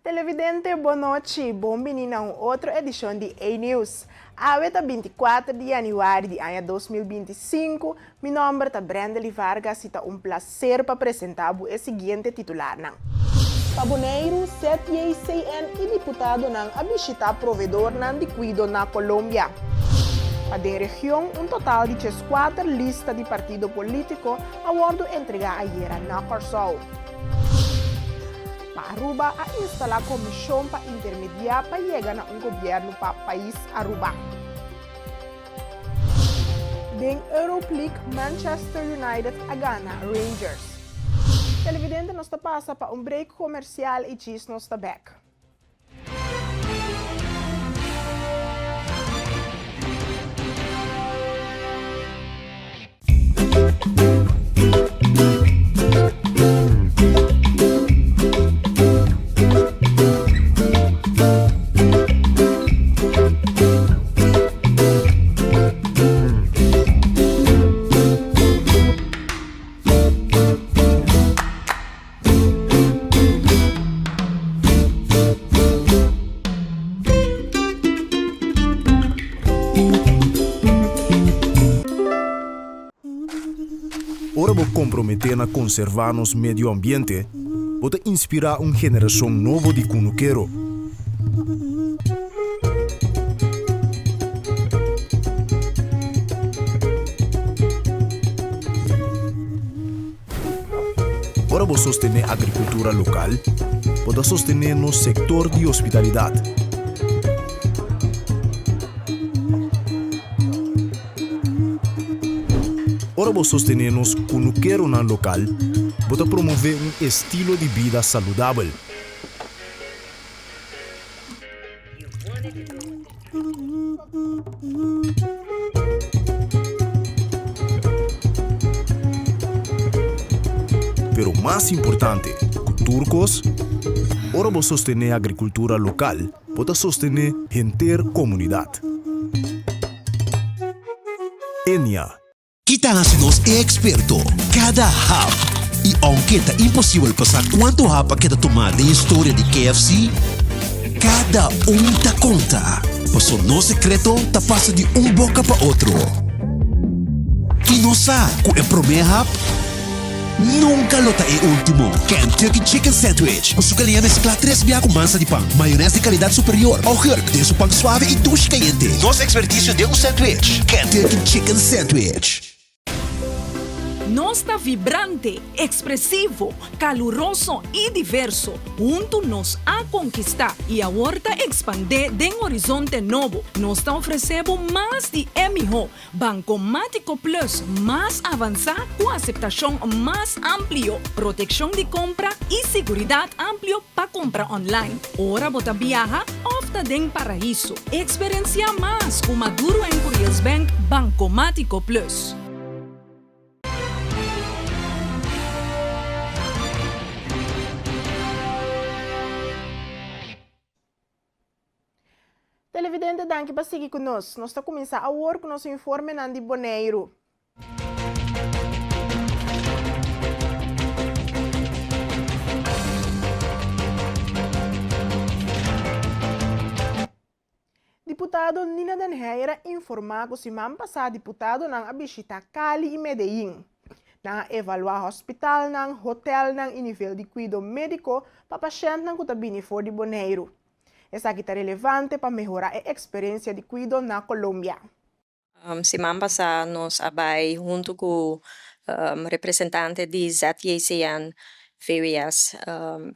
Televidente, bon nochi. Bon bini na un otro edishon di A-News. Awe ta 24 di yanüari di aña 2025. Mi nòmber ta Brendely Vargas i ta un plaser pa presentá bo e siguiente titularnan. Pa Boneiru, ZJCN i diputadonan a bishitá provedornan di kuido na Colombia. Pa den region, un total di cheskuater lista di partido polítiko a wòrdu entregá ayera na Kòrsou. Pa Aruba a instalá komishon pa intermediá pa yega na un gobièrnu pa pais Aruba. Den Europe League Manchester United a gana Rangers. Televidente nos ta pasa pa un break comercial y djis nos ta bek. Ora bo komprometé na konservá nos medio ambiente, bo ta inspirá un generashon nobo di kunukero. Ora bo sostené agrikultura lokal, bo ta sostené nos sektor di hospitalidat. Ora bo sostené nos kunukeronan lokal, bo ta promové un estilo di bida saludabel. Pero mas importante ku tur kos, ora bo sostené agrikultura lokal, bo ta sostené henter komunidat. Enia. Ki ta hasi nos e eksperto? Kada hap! I ounke ta imposibel pa sa kuantu hap a keda tumá den historia di KFC, kada un ta konta, paso nos sekreto ta pasa di un boka pa otro. I nos sa ku e promé hap nunka lo ta e último. Kentucky Chicken Sandwich ku su galiña mesklá tres bia ku mansa di pan, mayonès di kalidat superior, augurk den su pan suave i dushi kayente. Nos ekspertisio den un sandwich, Kentucky Chicken Sandwich. Nos ta vibrante, ekspresivo, kaluroso i diverso. Huntu nos a konkistá i awor ta ekspandé den horizonte nobo. Nos ta ofresé bo mas di e mihó. Bankomátiko Plus mas avansá ku aseptashon mas amplio, protekshon di kompra i siguridat amplio pa kompra online, ora bo ta biaha òf ta den paraiso. Eksperensiá mas ku Maduro en Curiels Bank Bankomátiko Plus. Televidente danki pa sigui ku nos. Nos ta kuminsá awor ku nos informenan di Boneiru. Diputado Nina den Heyer a informá ku siman pasá diputadonan a bishitá Cali i Medellín. Nan a evaluá hospitalnan, hotelnan i nivel di kuido médiko pa pashèntnan ku ta bini for di Boneiru. Esaki ta relevante pa mehorá e eksperensia di kuido na Colombia. Siman pasá nos a bai huntu ku representante di ZJCN, VWS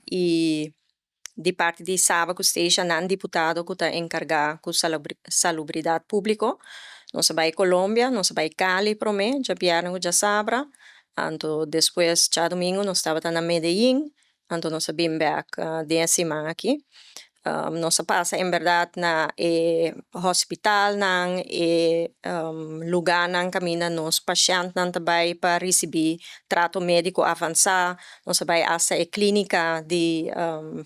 i di parti di Saba ku Statia nan diputado ku ta enkargá ku salubridat públiko. Nos a bai Colombia, nos a bai Cali promé, djabièrnè ku djasabra, anto despues djadumingu nos tabata na Medellin Anto nos a bin bek den e siman aki. Nos a pasa en berdad na e hospitalnan, e lugarnan kaminda nos pashèntnan ta bai pa risibí trato médiko avansá. Nos a bai asta e klínika di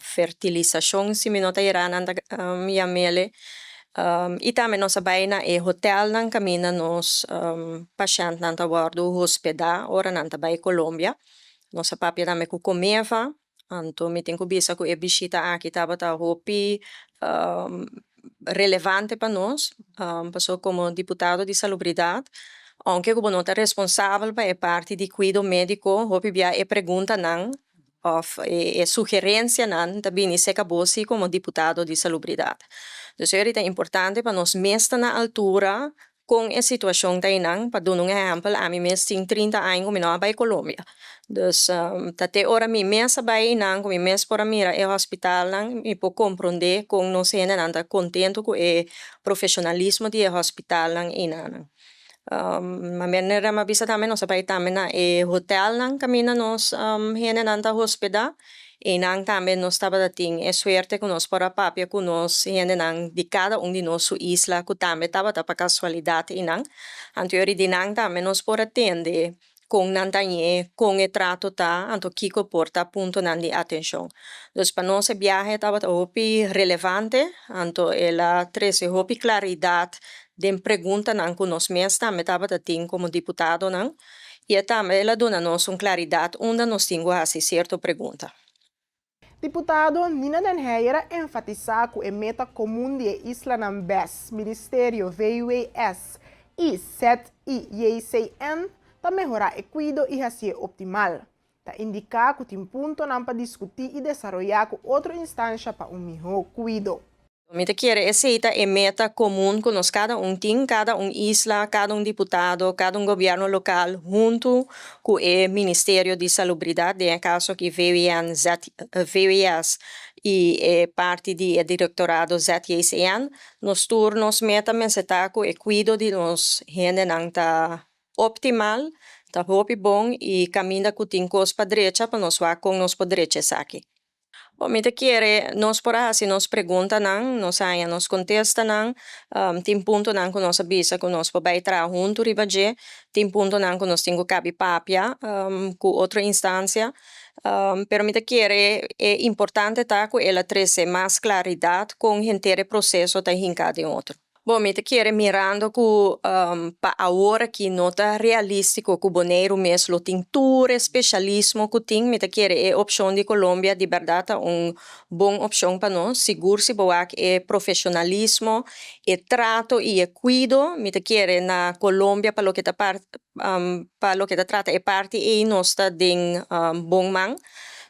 fertilisashon, si mi no ta erá nan ta yam'ele. I tambe nos a bai na e hotelnan kaminda nos pashèntnan ta wòrdu hospedá ora nan ta bai Colombia. Nos a papia tambe ku Comeva. Anto mi tin ku bisa ku e bishita aki tabata hopi relevante pa nos, pasobra komo diputado di salubridat, ounke ku bo no ta responsabel pa e parti di kuido médiko, hopi bia e preguntanan òf e sugerensianan ta bini serka bo si komo diputado di salubridat. Dus e ta importante pa nos mes ta na altura kon e situashon ta einan. Pa duna un ehèmpel, ami mes tin 30 aña ku mi no a bai Colombia. Dus ta te ora mi mes a bai einan ku mi mes por a mira e hospitalnan, mi por komprondé kon nos hendenan ta kontentu ku e profeshonalismo di e hospitalnan einan. Manera mi a bisa tambe, nos a bai tambe na e hotelnan kaminda nos hendenan ta hospedá. Einan tambe nos tabata tin e suerte ku nos por a papia ku nos hendenan di kada un di nos su isla ku tambe tabata pa kasualidat einan. Anto di nan tambe nos por a tende kon nan ta hañ'é, kon e trato ta, anto kiko por ta puntonan di atenshon. Dus pa nos e biahe tabata hopi relevante, anto el a trese hopi klaridat den preguntanan ku nos mes tambe tabata tin komo diputadonan i tambe el a duna nos un klaridat unda nos tin ku hasi sierto pregunta. Diputado Nina Den Heyer a enfatisá ku e meta komun di islanan BES, Ministerio VWS i ZIJCN ta mehorá e kuido i hasié optimal. Ta indiká ku tin puntonan pa diskutí i desaroyá ku otro instansia pa un mihó kuido. Mi ta kere esei ta e meta komun ku nos kada un tin, kada un isla, kada un diputado, kada un gobièrnu lokal huntu ku e Ministerio di Salubridat, den e kaso aki VWN, Z, VWS i e parti di e direktorado ZJCN. Nos tur nos meta mester ta ku e kuido di nos hendenan ta optimal, ta hopi bon i kaminda ku tin kos pa drecha pa nos wak kon nos por drecha esaki. Bon, mi ta kere nos por a hasi nos preguntanan, nos a haña nos kontestanan, tin puntonan ku nos a bisa ku nos por bai traha huntu riba dje, tin puntonan ku nos tin ku kabi papia ku otro instansia, pero mi ta kere e importante ta ku el a trese mas klaridat kon henter e proseso ta hinká den otro. Bon, mi ta kere mirando ku pa awor aki no ta realístiko ku Boneiru mes lo tin tur e spesialismo ku tin, mi ta kere e opshon di Colombia di bèrdat ta un bon opshon pa nos. Sigur si bo wak e profeshonalismo, e trato i e kuido, mi ta kere na Colombia pa loke ta pa loke ta trata e parti ei nos ta den bon man.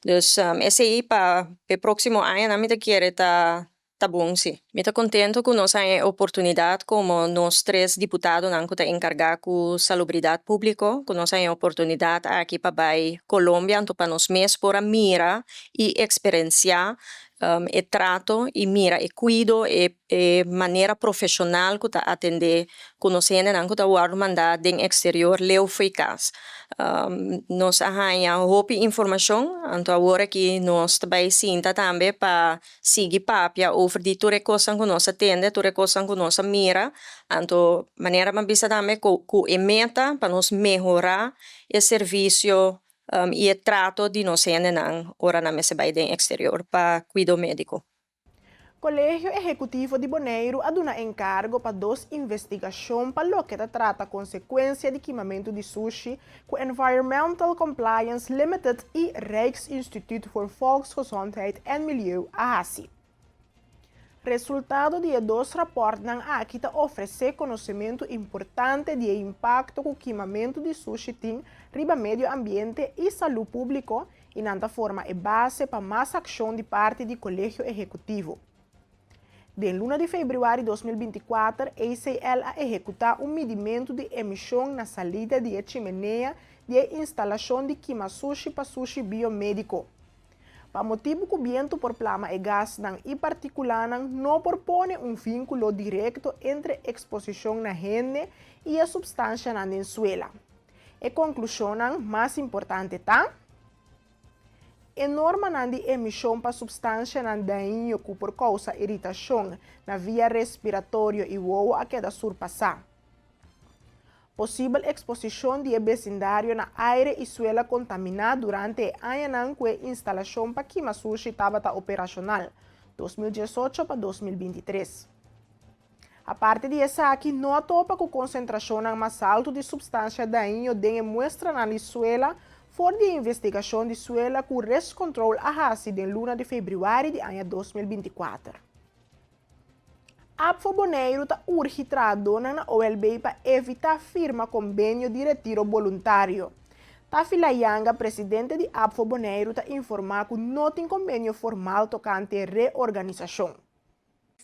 Dus esei pa e próksimo añanan mi ta kere ta Ta bon si. Mi ta contento cu nos haña e oportunidad como nos tres diputadonan cu ta encarga cu salubridad publico, cu nos haña e oportunidad aki pa bay Colombia anto pa nos mes por a mira y experencia e trato y mira e cuido, e e manera profesional cu ta atende cu nos hendenan cu ta wordo manda den exterior leu fo'i cas. Nos a haña hopi informacion anto awor aki nos ta bay sinta tambe pa sigui papia over di tur e kosnan ku nos a tende, tur e kosnan ku nos a mira. Anto manera mi a bisa tambe ku ku e meta pa nos mehorá e servisio i e trato di nos hendenan ora nan mester bai den eksterior pa kuido médiko. Kolegio Ehekutivo di Boneiru a duna enkargo pa dos investigashon pa loke ta trata konsekuensia di kimamentu di sushi ku Environmental Compliance Limited i Rijksinstituut voor Volksgezondheid en Milieu a hasi. Resultado di e dos rapòrtnan aki ta ofresé konosementu importante di e impakto ku kimamentu di sushi tin riba medio ambiente i salú públiko i nan ta forma e base pa mas akshon di parti di Kolegio Ehekutivo. Den luna di febrüari 2024, ECL a ehekutá un midimentu di emishon na salida di e chimenea di e instalashon di kima sushi pa sushi biomédiko. Pa motibu ku bientu por plama e gasnan i partikulanan, no por pone un vínkulo direkto entre eksposishon na hende i e supstanshanan den suela. E konklushonnan mas importante ta. E normanan di emishon pa supstansianan daño ku por kousa iritashon na via respiratorio i wowo a keda surpasá. Posibel eksposishon di e besindario na aire i suela kontaminá durante e añanan ku e instalashon pa kima sushi tabata operashonal, 2018 pa 2023. Aparte di esaki, no a topa ku konsentrashonnan mas altu di supstansia daño den e muestranan di suela. for di e investigashon di suela ku Risk Control a hasi den luna di febrüari di aña 2024. ABVO Boneiru ta urgi trahadónan na OLB pa evitá firma kombenio di retiro boluntario. Tafila Yanga, presidente di ABVO Boneiru ta informá ku no tin kombenio formal tokante reorganisashon.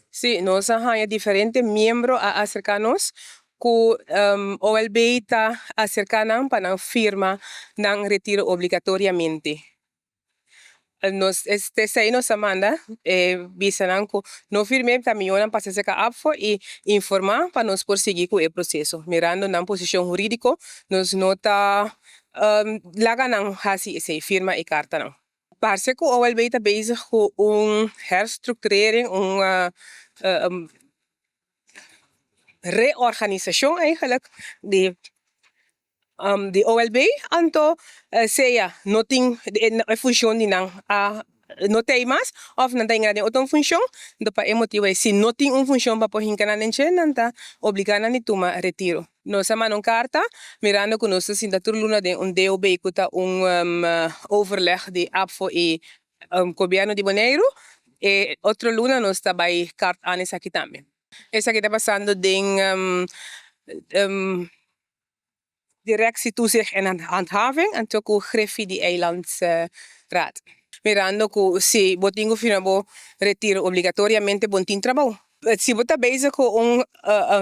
Sí, nos a haña diferente miembro a aserká nos ku OLB ta aserká nan pa nan firma nan retiro obligatoriamente. Nos esei nos a manda e bisa nan ku no firm'é ta mihó nan pasa serka ABVO i informá pa nos por sigui ku e proseso. Mirando nan posishon hurídiko nos no ta laga nan hasi esei, firma e kartanan. Parse ku OLB ta bezig ku un herstructurering, un reorganisashon eigenlijk di di OLB, anto sea no tin e funshon di nan a no ta ei mas òf nan ta hinka nan den otro funshon, anto pa e motibu ei si no tin un funshon pa por hinka nan den dje nan ta obliga nan di tuma retiro. Nos a manda un karta mirando ku nos ta sinta tur luna den un DOB ku ta un overleg di ABVO i Gobièrnu di Boneiru, e otro luna nos ta bai kart an esaki tambe. Esaki ta pasando den Directie Toezicht en Handhaving anto ku Griffie di Eilandsraad. Mirando ku si bo tin ku firma bo retiro obligatoriamente bo no tin trabou. Si bo ta bezig ku un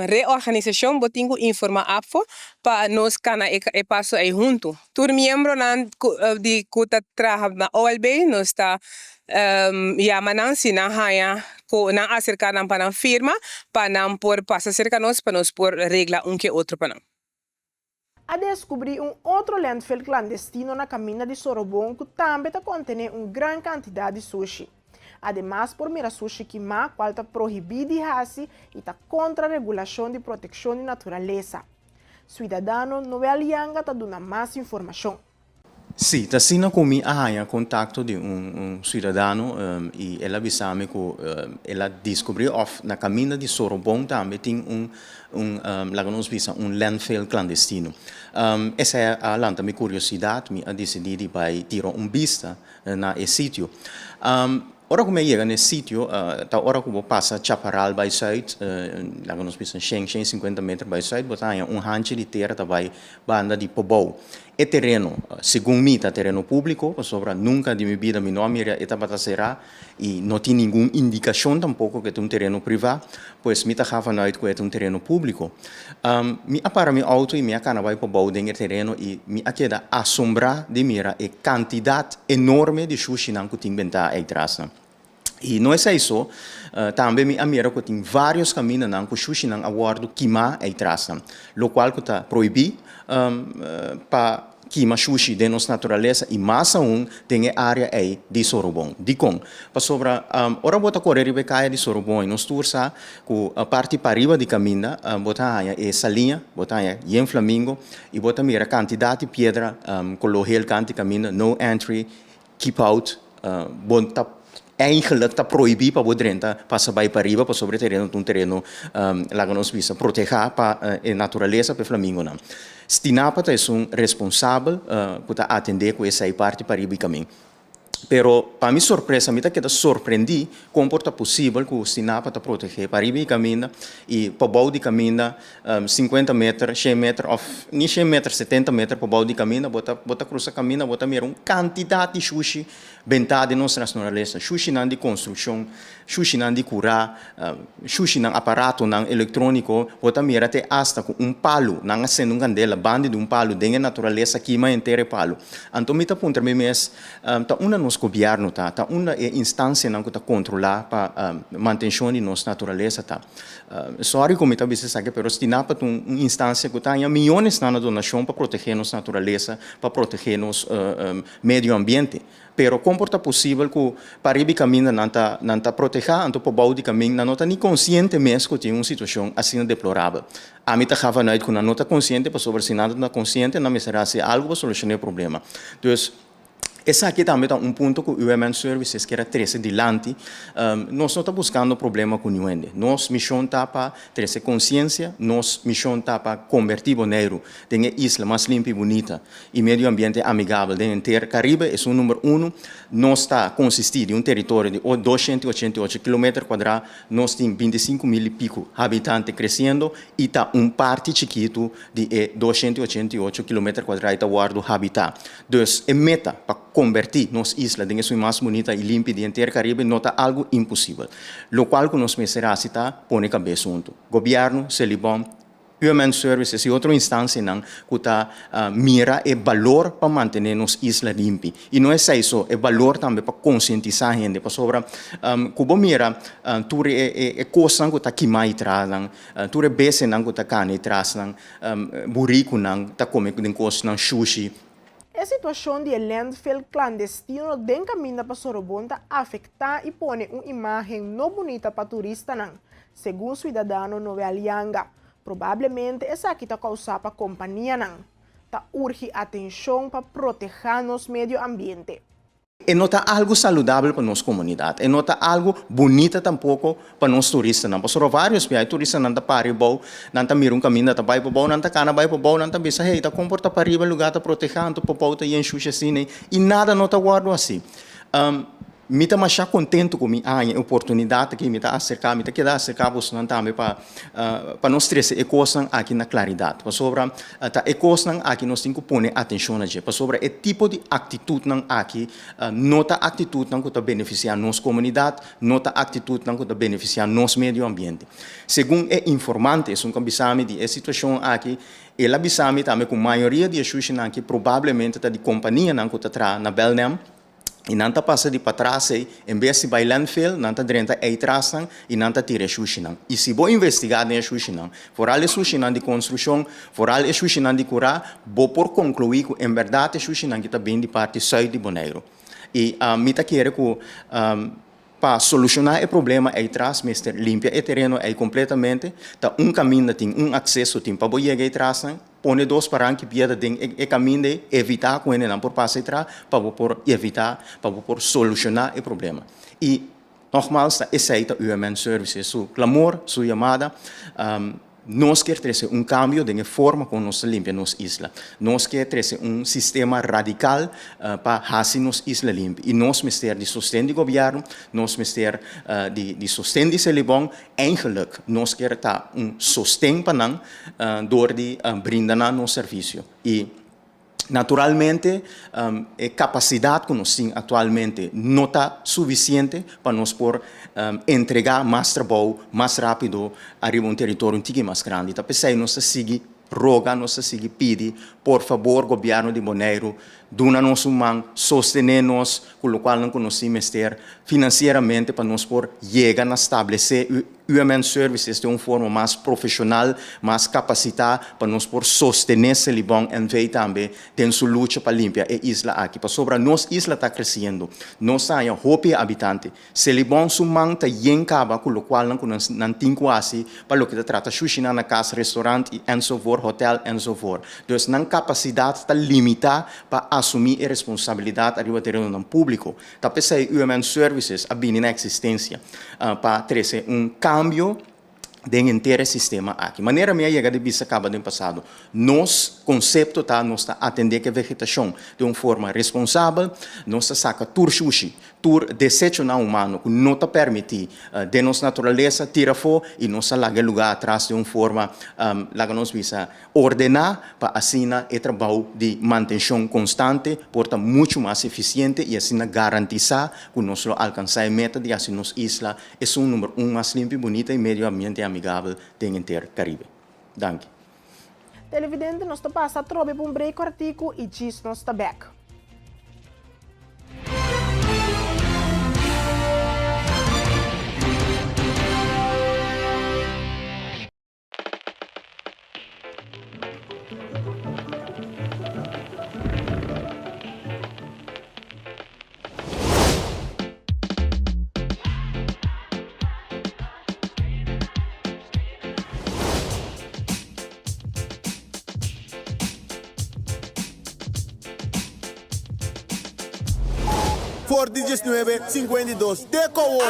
reorganisashon bo tin ku informa ABVO pa nos kana e paso ei huntu. Tur miembronan di ku ta traha na OLB nos ta yama nan si nan haña ku nan aserka nan pa nan firma pa nan por pasa serka nos pa nos por regla un ke otro pa nan. A deskubrí un otro landfill klandestino na kaminda di Sorobon ku tambe ta kontené un gran kantidat di sushi. Ademas por mira sushi kimá kual ta prohibí di hasi i ta kontra regulashon di protekshon di naturalesa. Suidadano Noel Yanga ta duna mas informashon. Sí, ta asina ku mi a haña kontakto di un suidadano i el a bisa mi ku el a diskubrí òf na kaminda di Sorobon tambe tin un un laga nos bisa un landfill klandestino. Esei a lanta mi kuriosidat, mi a disidí di bai tira un bista na e sitio. Ora ku mi a yega na e sitio, ta ora ku bo pasa Chaparral bai sùit, laga nos bisa shen, shen i sinkuenta meter bai sùit, bo ta haña un hanchi di tera ta bai banda di Pobou. E tereno, segun mi, ta tereno públiko, pasobra nunka di mi bida mi no a mira e tabata será i no tin ningun indikashon tampoko ku e ta un tereno privá, pues mi ta ga vanuit ku e ta un tereno públiko. Mi a para mi outo i mi a kana bai Pobou den e tereno i mi a keda asombrá di mira e kantidat enorme di shushinan ku tin bentá ei trasnan. I no esei so, tambe mi a mira ku tin vários kamindanan ku shushinan a wòrdu kimá ei trasnan, lokual ku ta prohibí pa kima shushi den nos naturalesa i mas aun den e área ei di Sorobon. Dikon? Pasobra ora bo ta kore riba e kaya di Sorobon i nos tur sa ku parti pariba di kaminda bo ta haña e saliña, bo ta haña yen flamingo i bo ta mira kantidat di piedra koló hel kanti kaminda, no entry, Keep out, Bo ta eigenlijk ta prohibí pa bo drenta pasa bai pariba pasobra e tereno ta un tereno laga nos bisa protehá pa e naturalesa pa e flamingonan. Stinapa ta esun responsabel ku ta atendé ku esei parti pariba i kamin. Pero pa mi sorpresa mi ta keda sorprendí kon por ta posibel ku Stinapa ta protehé pariba i kaminda i pabou di kaminda 50 meter, 100 meter of ni 100 meter, 70 meter pa bou di kaminda, bo ta bo ta krusa kaminda, bo ta mira un kantidat di shushi bentá den nos naturalesa. Shushinan di konstrukshon, shushinan di kurá, shushinan aparatonan elektróniko, bo ta mira te asta ku un palu, nan a sende un kandela banda di un palu den e naturalesa kima henter e palu. Anto mi ta puntra mi mes, ta unda nos gobièrnu ta? Ta unda e instansianan ku ta kontrolá pa mantenshon di nos naturalesa ta? Sorry ku mi ta bisa esaki, pero Stinapa ta un instansia ku ta haña miyonesnan na donashon pa protegé nos naturalesa, pa protegé nos medio ambiente. Pero kon por ta posibel ku pa riba e kaminda nan ta nan ta protehá, anto pa bou di kamin nan no ta ni konsiente mes ku tin un situashon asina deplorabel? Ami ta gava nuit ku nan no ta konsiente pasobra si nan ta konsiente nan mester hasi algu pa solushoná e problema. Dus. Esaki tambe ta un punto ku UMN Services kier a trese dilanti. Nos no ta buskando problema ku niun hende. Nos mishon ta pa trese konsiensia, nos mishon ta pa kombertí Boneiru den e isla mas limpi i bunita i medio ambiente amigabel den henter Karibe. Esun number unu. Nos ta konsistí di un teritorio di 288 kilometer kuadrá, nos tin 25 mil i piku habitante kresiendo i ta un parti chikitu di e 288 kilometer kuadrá i ta wòrdu habitá. Dus e meta pa kombertí nos isla den esun mas bunita i limpi di henter Karibe no ta algu imposibel. Lokual ku nos mester hasi ta pone kabes huntu. Gobièrnu, Selibon, UMN Services i otro instansianan ku ta mira e balor pa mantené nos isla limpi. I no esei so, e balor tambe pa konsientisá hende pasobra ku bo mira tur e kosnan ku ta kimá i trasnan, tur e bestianan ku ta kana i trasnan, burikunan ta kome den kosnan shushi. E situashon di e landfill klandestino den kaminda pa Sorobon ta afektá i pone un imágen no bunita pa turistanan, segun suidadano Noel Yanga. Probablemente esaki ta kousá pa kompanianan. Ta urgi atenshon pa protehá nos medio ambiente. E no ta algu saludabel pa nos komunidat, e no ta algu bunita tampoko pa nos turistanan. Pasobra vários bia e turistanan ta para bou, nan ta mira un kaminda ta bai pa bou, nan ta kana bai pa bou, nan ta bisa, hey, ta kon por ta pariba e lugá ta protehá, anto pa bou ta yen shushi asina i nada no ta wòrdu hasi. Mi ta masha kontentu ku mi a haña e oportunidat aki, mi ta aserká, mi ta keda aserká bosonan tambe pa pa nos trese e kosnan aki na klaridat. Pasobra ta e kosnan aki nos tin ku pone atenshon na dje. Pasobra e tipo di aktitutnan aki no ta aktitutnan ku ta benefisiá nos komunidat, no ta aktitutnan ku ta benefisiá nos medio ambiente. Segun e informante, esun ku a bisa mi di e situashon aki, el a bisa mi tambe ku mayoria di e shushinan aki probablemente ta di kompanianan ku ta traha na Belnem, I nan ta pasa di patras ei, en bes di bai landfill, nan ta drenta ei trasnan i nan ta tira e shushinan. I si bo investigá den e shushinan, foral e shushinan di konstrukshon, foral e shushinan di kurá, bo por konkluí ku en bèrdat e shushinan ki ta bin di parti sùit di Boneiru. I mi ta kere ku pa solushoná e problema ei tras mester limpia e tereno ei kompletamente, ta un kaminda tin, un akseso tin pa bo yega ei trasnan, Pone dos paranki piedra den e kaminda ei, evitá ku hendenan por pasa ei tra pa bo por evitá, pa bo por solushoná e problema. I nogmals ta esei ta UMN Services su klamor, su yamada. Nos kier trese un kambio den e forma kon nos ta limpia nos isla. Nos kier trese un sistema radikal pa hasi nos isla limpi. I nos mester di sosten di gobièrnu, nos mester di sosten di Selibon. Eigenlijk nos kier ta un sosten pa nan dor di brinda nan nos servisio. I naturalmente e kapasidat ku nos tin aktualmente no ta sufisiente pa nos por entregá mas trabou mas rápido ariba un teritorio un tiki mas grandi. Ta p'esei nos ta sigui roga, nos ta sigui pidi, por fabor gobièrnu di Boneiru duna nos un man, sostené nos ku lokualnan ku nos tin mester finansieramente pa nos por yega na stablesé UMN Services den un forma mas profeshonal, mas kapasitá pa nos por sostené Selibon NV tambe den su lucha pa limpia e isla aki. Pasobra nos isla ta kresiendo, nos ta haña hopi habitante. Selibon su man ta yen kaba ku lokualnan ku nan tin ku hasi pa loke ta trata shushinan na kas, restaurant i enzovoort, hotel enzovoort. Dus nan kapasidat ta limitá pa asumí e responsabilidat ariba terenonan públiko. Ta p'esei UMN Services a bini na eksistensia pa trese un kambio den henter e sistema aki. Manera mi a yega di bisa kaba den pasado, nos konsepto ta nos ta atendé ku e vegetashon den un forma responsabel, nos ta saka tur shushi, tur desechonan humano ku no ta permití den nos naturalesa tira afó i nos ta laga e lugá atras den un forma, laga nos bisa, Ordená pa asina e trabou di mantenshon konstante por ta muchu mas efisiente i asina garantisá ku nos lo alkansá e meta di hasi nos isla esun number un mas limpi, bunita i medio ambiente amigabel den henter Karibe. Danki. Televidente nos ta pasa atrobe pa un break kòrtiku i djis nos ta bèk. For di diesnuebe 52 te kowo.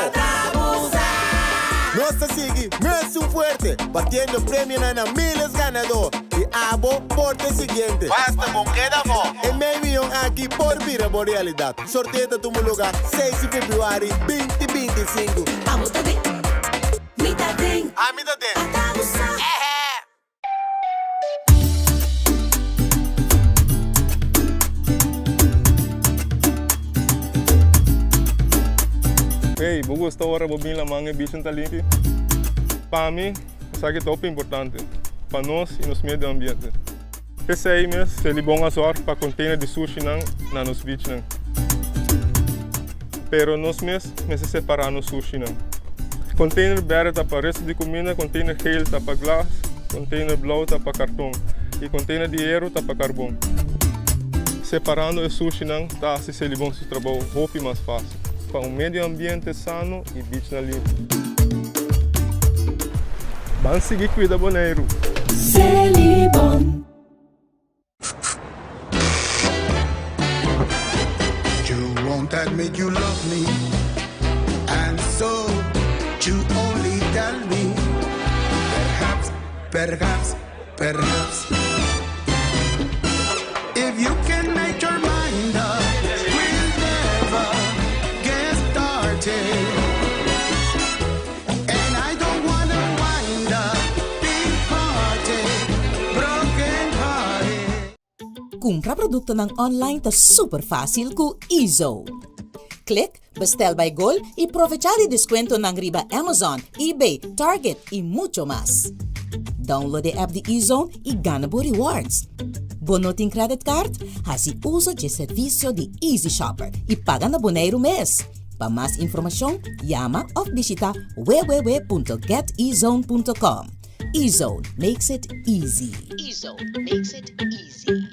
Nos ta sigui mesun fuerte, batiendo premionan na miles ganadó. I abo por ta e siguiente. Basta bon keda afó. E mei miyon aki por bira bo realidat. Sorteo ta tuma luga seis di februari 2025. Abo ta den, mi ta den. Ami ta den. Ata bo sa. Ehe! Hey, bo gusta ora bo bin laman e bichin ta limpi? Pa mi, esaki ta hopi importante pa nos y nos medio ambiente. P'esei mes, Selibon a zorg pa container di sushinan na nos beachnan. Pero nos mes mester separa nos sushinan. Container berde ta pa resto di cuminda, container geel ta pa glas, container blauw ta pa carton y container di hero ta pa carbon. Separando e sushinan ta haci Selibon su trabou hopi mas facil pa un medio ambiente sano y beachnan limpi. Ban sigui cuida Boneiru! Selibon. You won't admit you love me And so you only tell me Perhaps, perhaps, perhaps If you can make your mind up We'll never get started And I don't wanna wind up Being parted, broken hearted Kumpra produktonan online ta super fásil ku Ezo. Klik Bestel by Gol i provechá di deskuentonan riba Amazon, eBay, Target i mucho mas. Download e app di Ezone i gana bo rewards. Bo no tin credit card? Hasi uso dje servisio di Easy Shopper i paga na Boneiru mes. Pa mas informashon, yama òf bishitá www.getezone.com. Ezone makes it easy. Ezone makes it easy.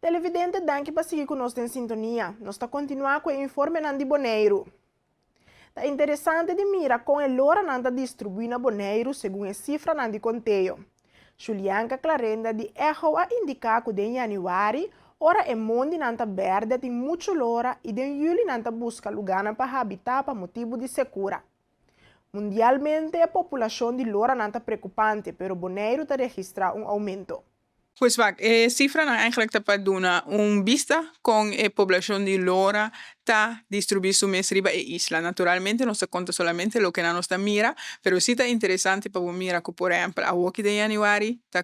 Televidente danki pa sigui ku nos den sintonia. Nos ta kontinuá ku e informenan di Boneiru. Ta interesante di mira kon e loranan ta distribuí na Boneiru segun e sifranan di konteo. Julianka Clarenda di Echo a indiká ku den yanüari, ora e mondinan ta bèrdè tin muchu lora i den yüli nan ta buska lugánan pa habitá pa motibu di sekura. Mundialmente e populashon di loranan ta preokupante pero Boneiru ta registrá un oumento. Pues wak, e sifranan eigenlijk ta pa duna un bista kon e poblashon di lora ta distribui su mes riba e isla. Naturalmente nos ta konta solamente loke nan nos ta mira, pero si ta interesante pa bo mira ku por ehèmpel awoki den yanüari ta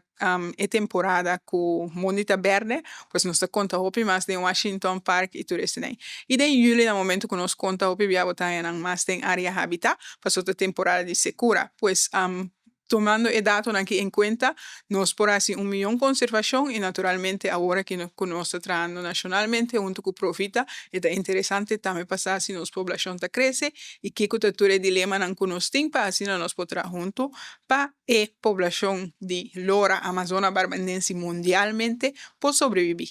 e temporada ku mondi ta bèrdè, pues nos ta konta hopi mas den Washington Park i tur esei. I den yüli na momento ku nos konta hopi bia bo ta haña nan mas den área habitá, pasobra ta temporada di sekura. Pues Tomando e datonan aki en kuenta, nos por hasi un mion konservashon i naturalmente awor aki ku nos ta trahando nashonalmente huntu ku Provita e ta interesante tambe pa sa si nos poblashon ta krese i kiko ta tur e dilemanan ku nos tin pa asina nos por traha huntu pa e poblashon di lora Amazona barbandensi mundialmente por sobrevivi.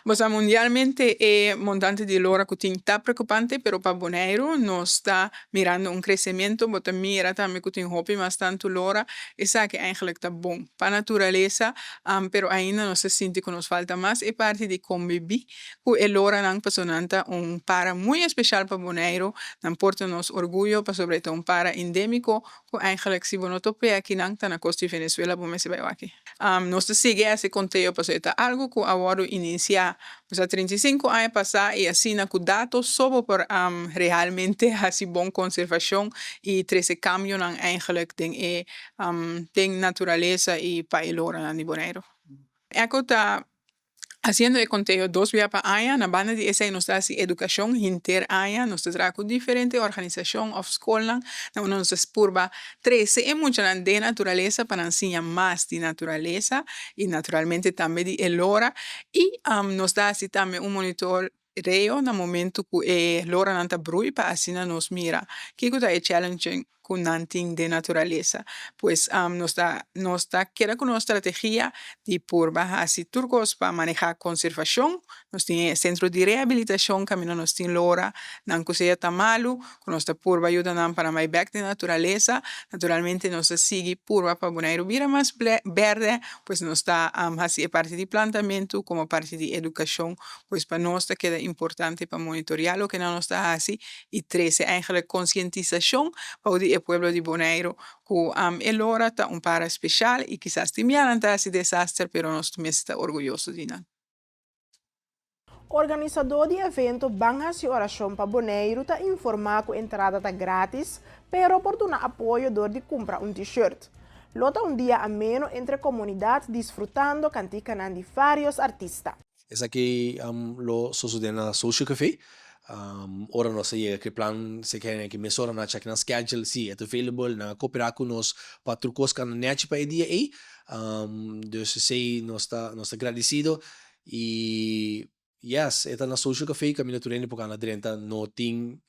Bo sa mundialmente e montante di lora ku tin ta preokupante pero pa Boneiru nos ta mirando un kresementu bo ta mira tambe ku tin hopi mas tantu lora esaki eigenlik ta bon pa naturalesa pero ainda nos ta sinti ku nos falta mas e parti di kombibi ku e loranan pasobra nan ta un para muy espeshal pa Boneiru nan por ta nos orguyo pasobra e ta un para endemiko ku eigenlik si bo no top'e akinan ta na kos di Venezuela bo mester bai wak. Nos ta sigui hasi konteo pasobra e ta algu ku a wòrdu inisiá kusa 35 aña pasá i asina ku dato so bo por realmente hasi bon konservashon i trese kambionan eigenlik den e den naturalesa i pa e loranan di Boneiru. Echo ta Hasiendo e konteo dos bia pa aña, na banda di esei nos ta hasi edukashon henter aña, nos ta traha ku diferente organisashon òf skolnan na unda nos ta purba trese e muchanan den naturalesa pa nan siña mas di naturalesa i naturalmente tambe di e lora i nos ta hasi tambe un monitoreo na momentu ku e loranan ta brui pa asina nos mira kiko ta e challenge. ku nan tin den naturalesa. Pues nos ta nos ta keda ku nos strategia di purba hasi tur kos pa manehá konservashon. Nos tin e sentro di rehabilitashon kaminda nos tin lora nan ku sea ta malu ku nos ta purba yuda nan pa nan bai bèk den naturalesa. Naturalmente nos ta sigui purba pa Boneiru bira mas bèrdè, pues nos ta hasi e parti di plantamentu komo parti di edukashon. Pues pa nos ta keda importante pa monitoreá loke nan nos ta hasi i trese eigenlijk konsientisashon bou di e pueblo di Boneiru ku e lora ta un para speshal i kisas tin bia nan ta hasi desaster pero nos mes ta orguyoso di nan. Organisadó di evento Ban Hasi Orashon pa Boneiru ta informá ku entrada ta grátis, pero por duna apoyo dor di kumpra un T-shirt. Lo ta un dia ameno entre komunidat disfrutando kantikanan di vários artista. Esaki lo sosode na Social Café. Ora nos a yega ku e plan se kende ki mesora nan a check nan schedule si e ta available, nan a koperá ku nos pa tur kos kanda nèchi pa e dia ei. Dus esei nos ta nos ta gradisido i yes e ta na Social Café kaminda tur hende por kanda drenta no tin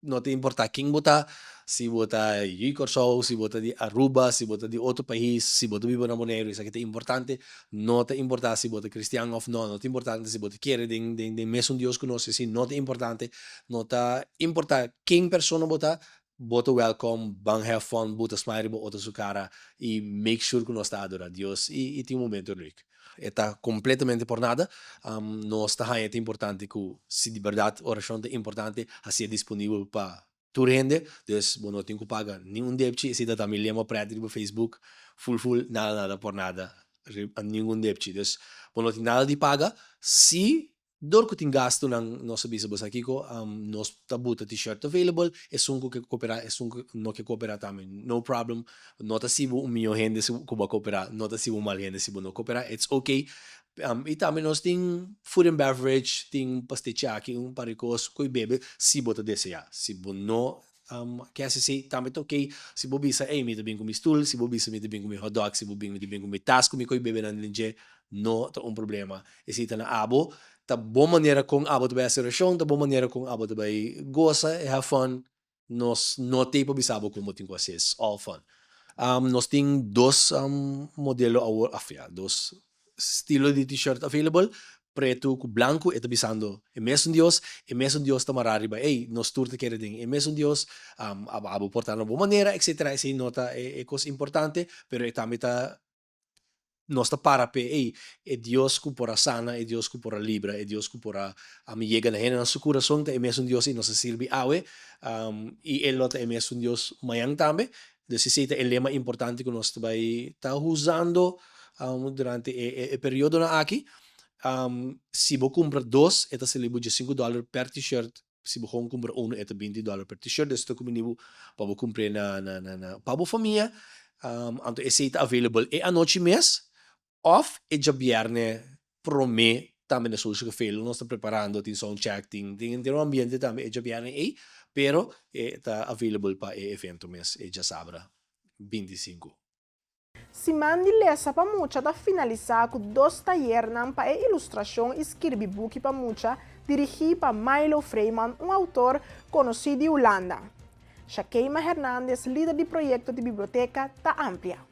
No ta importa ken bo ta, si bo ta yu di Kòrsou, si bo ta di Aruba, si bo ta di otro pais, si bo ta biba na Boneiru, esaki ta importante. No ta importa si bo ta kristian òf no, no ta importante si bo ta kere den den mesun Dios ku nos, esei no ta importante. No ta importa ken persona bo ta, bo ta wèlkòm, ban have fun, buta smile riba otro su kara i make sure ku nos ta adora Dios i tin un momento leuk. E ta completamente por nada. Nos ta haña ta importante cu si di berdad oracion ta importante, hacié disponibel pa tur hende. Dus bo no tin cu paga ni un depchi. Esey ta ta mi lema pret riba Facebook, Ful ful, nada nada por nada, riba ningun depchi. Dus bo no tin nada di paga. Si Dor ku tin gastunan nos a bisa bo sa kiko, nos ta buta t-shirt available, esun ku ke koperá esun ku no ke koperá tambe no problem, no ta si bo un mió hende si ku bo a koperá, no ta si bo un mal hende si bo no koperá, it's ok. I tambe nos tin food and beverage, tin pastechi aki, un par di kos ku e bebe si bo ta deseá, si bo no Ke hasi esei tambe ta okey. Si bo bisa, ey, mi ta bin ku mi stul, si bo bisa mi ta bin ku mi hotdog, si bo bin mi ta bin ku mi tas ku mi koe bebe nan den dje, no ta un problema. Esei ta na abo. Ta bo manera kon abo ta bai hasi orashon, ta bo manera kon abo ta bai gosa i have fun. Nos no t'ei pa bisa abo kon bo tin ku hasi, it's all fun. Nos tin dos modelo awor, af ya, dos stilo di t-shirt available, pretu ku blanku, e ta bisando e mesun Dios, e mesun Dios ta mará riba ey, nos tur ta kere den e mesun Dios, abo por ta na bo manera etcetera, esey no ta e kos importante, pero e tambe ta nos ta para p'e ey, e Dios ku por a sana, e Dios ku por a libra, e Dios ku por a yega na hendenan su kurason ta e mesun Dios i nos ta sirbi awe, i e lo ta e mesun Dios mañan tambe, Dus esei ta e lema importante ku nos ta bai ta usando durante e periodonan aki. Si bo kumpra dos e ta sali bo diesinku dòler per t-shirt, si bo gewoon kumpra unu e ta binti dòler per t-shirt. Dus ta kumini bo pa bo kumpr'é na na pa bo famia. Anto esei ta available e anochi mes Of e djabierne prome tambe na Social Café lo nos ta preparando, tin sound check, tin tin henter un ambiente tambe e djabierne ei, pero e ta available pa e evento mes e djasabra 25. Siman di Lesa pa Mucha ta finalisá ku dos tayernan pa e ilustrashon i skirbi buki pa mucha dirigí pa Milo Freeman, un outor konosí di Hulanda. Shakeima Hernandez, lider di proyekto di biblioteka, ta amplia.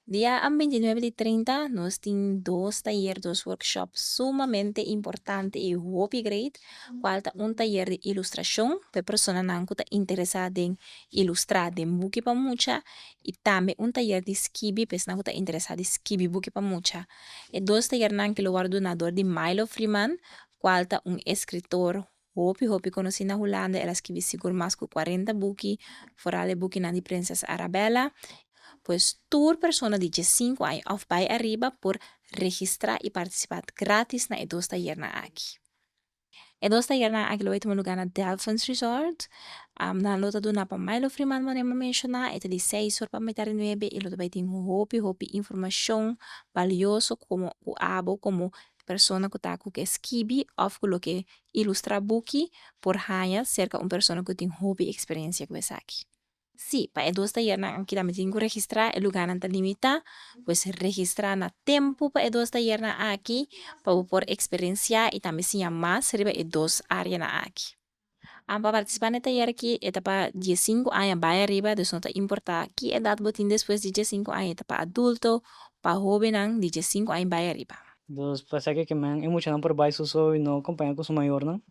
Dia 29 di 30 nos tin dos tayer, dos workshop sumamente importante y hopi great, cual ta un tayer di ilustracion pa e personanan cu ta interesa den ilustra den buki pa mucha y tambe un tayer di skibi pa esnan cu ta interesa di skibi buki pa mucha. E dos tayernan ki lo wordo duna dor di Milo Freeman, cual ta un escritor Hopi hopi konosí na Hulanda, el a skibi sigur mas ku kuarenta buki, foral e bukinan di Prinses Arabella. Pues tur persona di diesinku aña òf bai ariba por registrá i partisipá grátis na e dos tayernan aki. E dos tayernan aki lo bai tuma lugá na Delfins Resort. Nan lo ta duna pa Milo Freeman manera mi a menshoná, e ta di seis or pa mitar di nuebe i lo ta bai tin hopi hopi informashon balioso komo ku abo komo Persona ku ta ku ke skibi òf ku lo ke ilustrá buki por haña serka un persona ku tin hopi eksperensia ku esaki. Sí, pa e dos tayernan aki tambe tin ku registrá, e lugánan ta limitá, pues registrá na tempu pa e dos tayernan aki pa bo por eksperensiá i tambe siña mas riba e dos áreanan aki. Pa partisipá na e tayer aki e ta pa diesinku aña bai ariba, dus no ta importá ki edat bo tin despues di diesinku aña, e ta pa adulto, pa hóbennan di diesinku aña bai ariba. Dus pasá ke men e muchanan por bai su so i no kompañá ku su mayornan?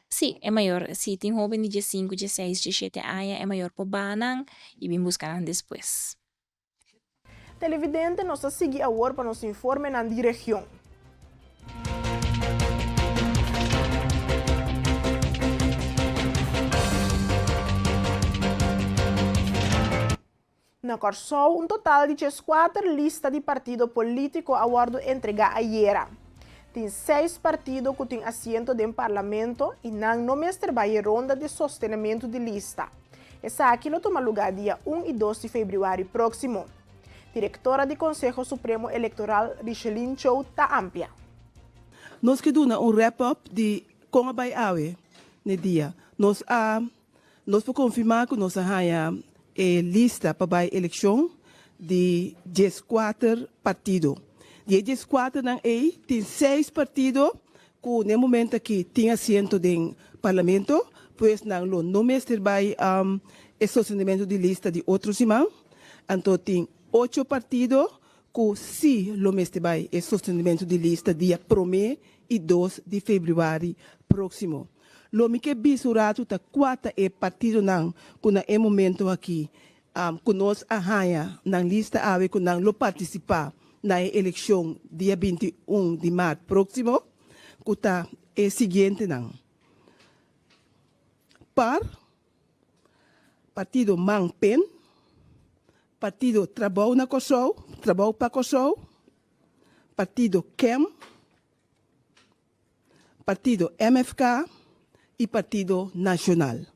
Sí, e mayor, si tin hóben di diesinku, dieseis, diesshete aña e mayor por baha nan i bin buska nan despues. Televidente nos ta sigui awor pa nos informenan di region. Na Kòrsou un total di djeskuater lista di partido polítiko a wòrdu entregá ayera. Tin seis partido ku tin asiento den parlamento i nan no mester bai e ronda di sostenementu di lista. Esaki lo tuma lugá dia un i dos di febrüari próksimo. Direktora di Konseho Supremo Elektoral Richeline Chow ta amplia. Nos ke duna un wrap up di kon a bai awe n'e dia. Nos a nos por konfirmá ku nos a haña e lista pa bai elekshon di dieskuater partido. Di e dieskuaternan ei tin seis partido Ku n'e momento aki tin asiento den Parlamento, pues nan lo no mester bai e sostenimento di lista di otro siman. Anto tin ocho partido ku si lo mester bai e sostenimento di lista dia promé i dos di febrüari próksimo. Lo mi ke bisa un ratu ta kua ta e partidonan ku na e momento aki ku nos a haña nan lista awe ku nan lo partisipá na e elekshon dia 21 di mart próksimo, ku ta e siguientenan, par, Partido Man Pen, Partido Trabou na Kòrsou, Trabou pa Kòrsou, Partido kem, Partido MFK y Partido Nacional.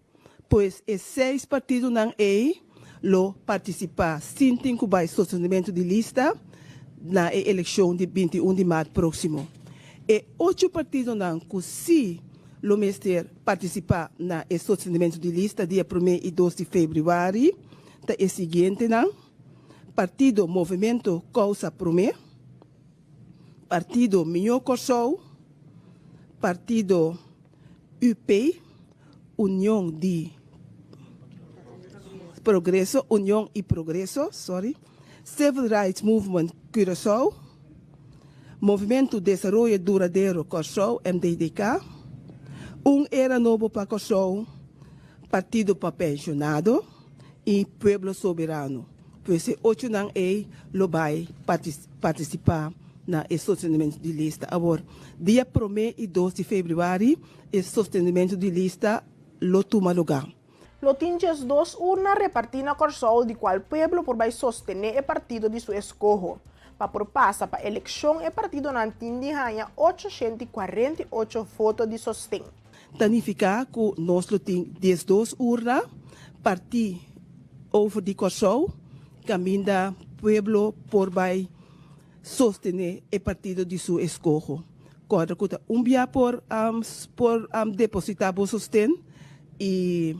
Pues e seis partidonan ey lo participa sin tin cu bay sostenimento di lista na e eleccion di 21 di maart proximo. E ocho partidonan cu si lo mester participa na e sostenimento di lista dia prome y dos di februari ta e siguientenan, Partido Movemento Causa Prome, Partido Mihó Kòrsou, Partido UP, Union di Progreso, Union i Progreso, sorry, Civil Rights Movement Curaçao, Movimentu Desaroyo Duradero Kòrsou, MDDK, Un Era Nobo pa Kòrsou, Partido pa Penshonado i Pueblo Soberano. Pues e ochonan ei lo bai partisipá na e sostenementu di lista. Awor, dia promé i dos di febrüari e sostenementu di lista lo tuma lugá. Lo tin 12 urna repartí na Kòrsou di kual pueblo por bai sostené e partido di su eskoho. Pa por pasa pa elekshon e partidonan tin di haña 848 voto di sosten. Ta nifiká ku nos lo tin 12 urna partí over di Kòrsou kaminda pueblo por bai sostené e partido di su eskoho. Kòrda ku ta un bia por por depositá bo sosten i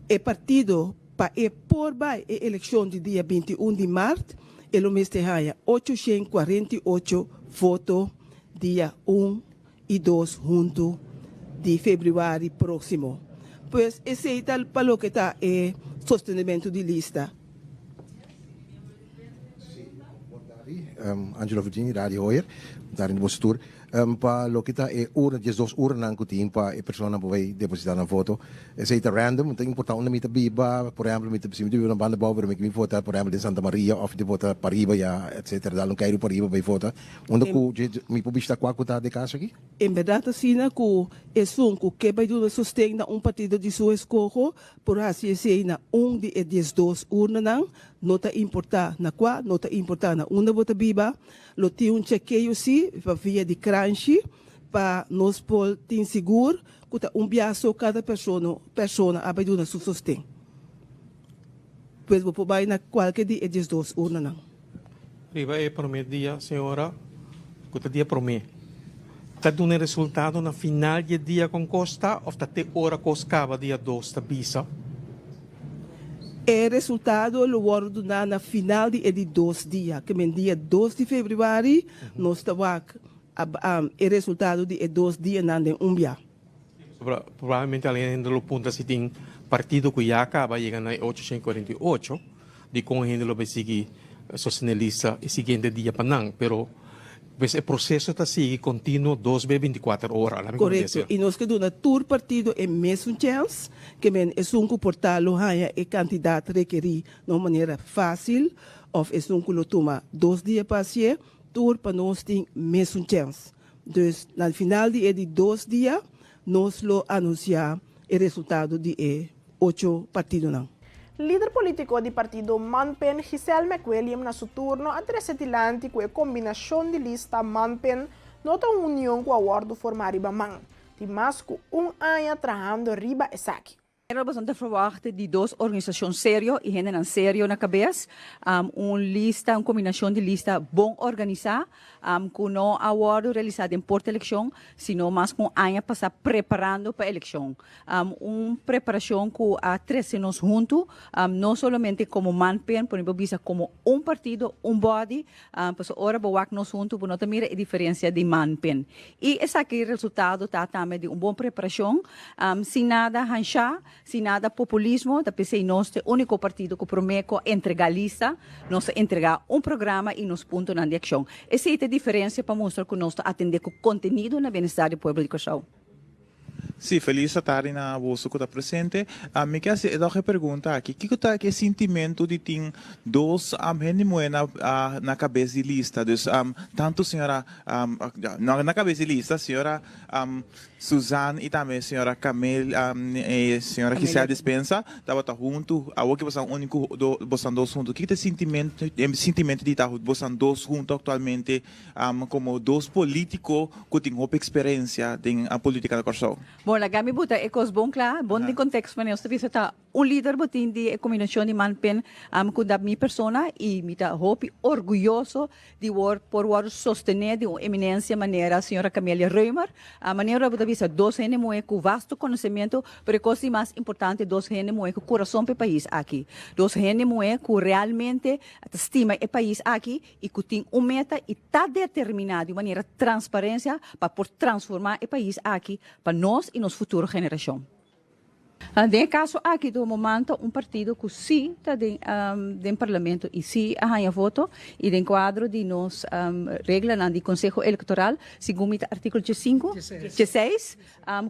e partido pa e por bai e elekshon di dia 21 di mart e lo mester haña 848 voto dia un i dos huntu di febrüari próksimo. Pues esei ta pa loke ta e sostenementu di lista. Angelo Virginie, Radio Hoyer, daar in de boso tur. Pa loke ta e urna, 12 urnanan ku tin pa e personanan por bai depositá nan voto. Esei ta random, no ta importá unda mi ta biba. Por ehèmpel, mi ta si mi ta biba na banda bou, pero mi ke bin vota por ehèmpel den Santa Maria òf mi ta vota pariba ya, etcétera. Dal un keiru pariba bai vota. Unda ku mi por bishita kua ku ta de kaso aki? En bèrdat asina ku esun ku ke bai duna sosten na un partido di su eskoho por hasi esei na un di e 12 urnanan, no ta importá na kua, no ta importá na unda bo ta biba. Lo tin un chekeo si pa via di kranshi pa nos por tin sigur ku ta un bia so kada persona a bai duna su sosten. Pues bo por bai na kualke di e 12 urnanan. Riba e promé dia, señora, ku ta dia promé, ta duna e resultado na final di e dia kon kos ta òf ta te ora kos kaba dia dos ta bisa? E resultado lo wòrdu duná na final di e di dos dia, ke men dia dos di febrüari nos ta wak e resultado di e dos dianan den un bia. Probablemente algun hende lo puntra si tin partido ku ya kaba yega na e 848, dikon hende lo bai sigui sostené lista e siguiente dia pa nan. Pero pues e proseso ta sigui kontinuo dos be bintikuater ora, laga mi Korekto, i nos ke duna tur partido e mesun chèns, ke men esun ku por ta lo haña e kantidat rekerí na un manera fásil òf esun ku lo tuma dos dia pa hasié, tur pa nos tin mesun chèns. Dus na final di e di dos dia nos lo anunsiá e resultado di e ocho partidonan. Lider politiko di partido Manpen, Giselle McWilliam na su turno a trese dilanti ku e kombinashon di lista Manpen no ta un union ku a wòrdu formá riba man. Tin mas ku un aña trahando riba esaki. Pero boso ta verwachta di dos organisashon serio i hendenan serio na kabes, un lista, un kombinashon di lista bon organisá, ku no a wòrdu realisá den porta elekshon, sino mas ku un aña pasá preparando pa elekshon. Un preparashon ku a trese nos huntu, no solamente komo manpen, por ejemplo bisa komo un partido, un body, pasobra ora bo wak nos huntu bo no ta mira e diferensia di manpen. I esaki resultado ta tambe di un bon preparashon, sin nada hanshá, sin nada populismo, ta p'esei nos ta e úniko partido ku promé ku a entregá lista, nos a entregá un programa i nos puntonan di akshon. Esei ta e diferensia pa mustra ku nos ta atendé ku kontenido na bienestar di pueblo di Kòrsou. Sí, felis atardi na boso ku ta presente. Mi ke hasi e pregunta aki, kiko ta e sintimentu di tin dos hende muhé na na kabes di lista? Dus tantu señora, no na kabes di lista, señora Suzanne i tambe señora Camel, señora Giselle Dispenza tabata huntu, awor ke boso ta úniko boso dos huntu. Kiko ta e sintimentu, e sintimentu di ta boso dos huntu aktualmente Komo dos polítiko ku tin hopi eksperensia den polítika na Kòrsou. Bon, laga mi buta e kos bon kla, bon den kontekst manera nos ta bisa ta un lider bo tin di e kombinashon di man pen ku ta mi persona i mi ta hopi orguyoso di wor por wòrdu sostené di un eminensia manera señora Camelia Römer. Manera bo ta bisa dos hende muhé ku vasto konosementu pero e kos di mas importante dos hende muhé ku kurason pa e pais aki, dos hende muhé ku realmente ta stima e pais aki i ku tin un meta i ta determiná di un manera transparencia pa por transformá e pais aki pa nos i nos futuro generashon. Den e kaso aki do momanta un partido ku sí ta den den parlamento i sí a haña voto i den kuadro di nos reglanan di Konseho Elektoral segun mi ta artíkulo djesinku, djeseis,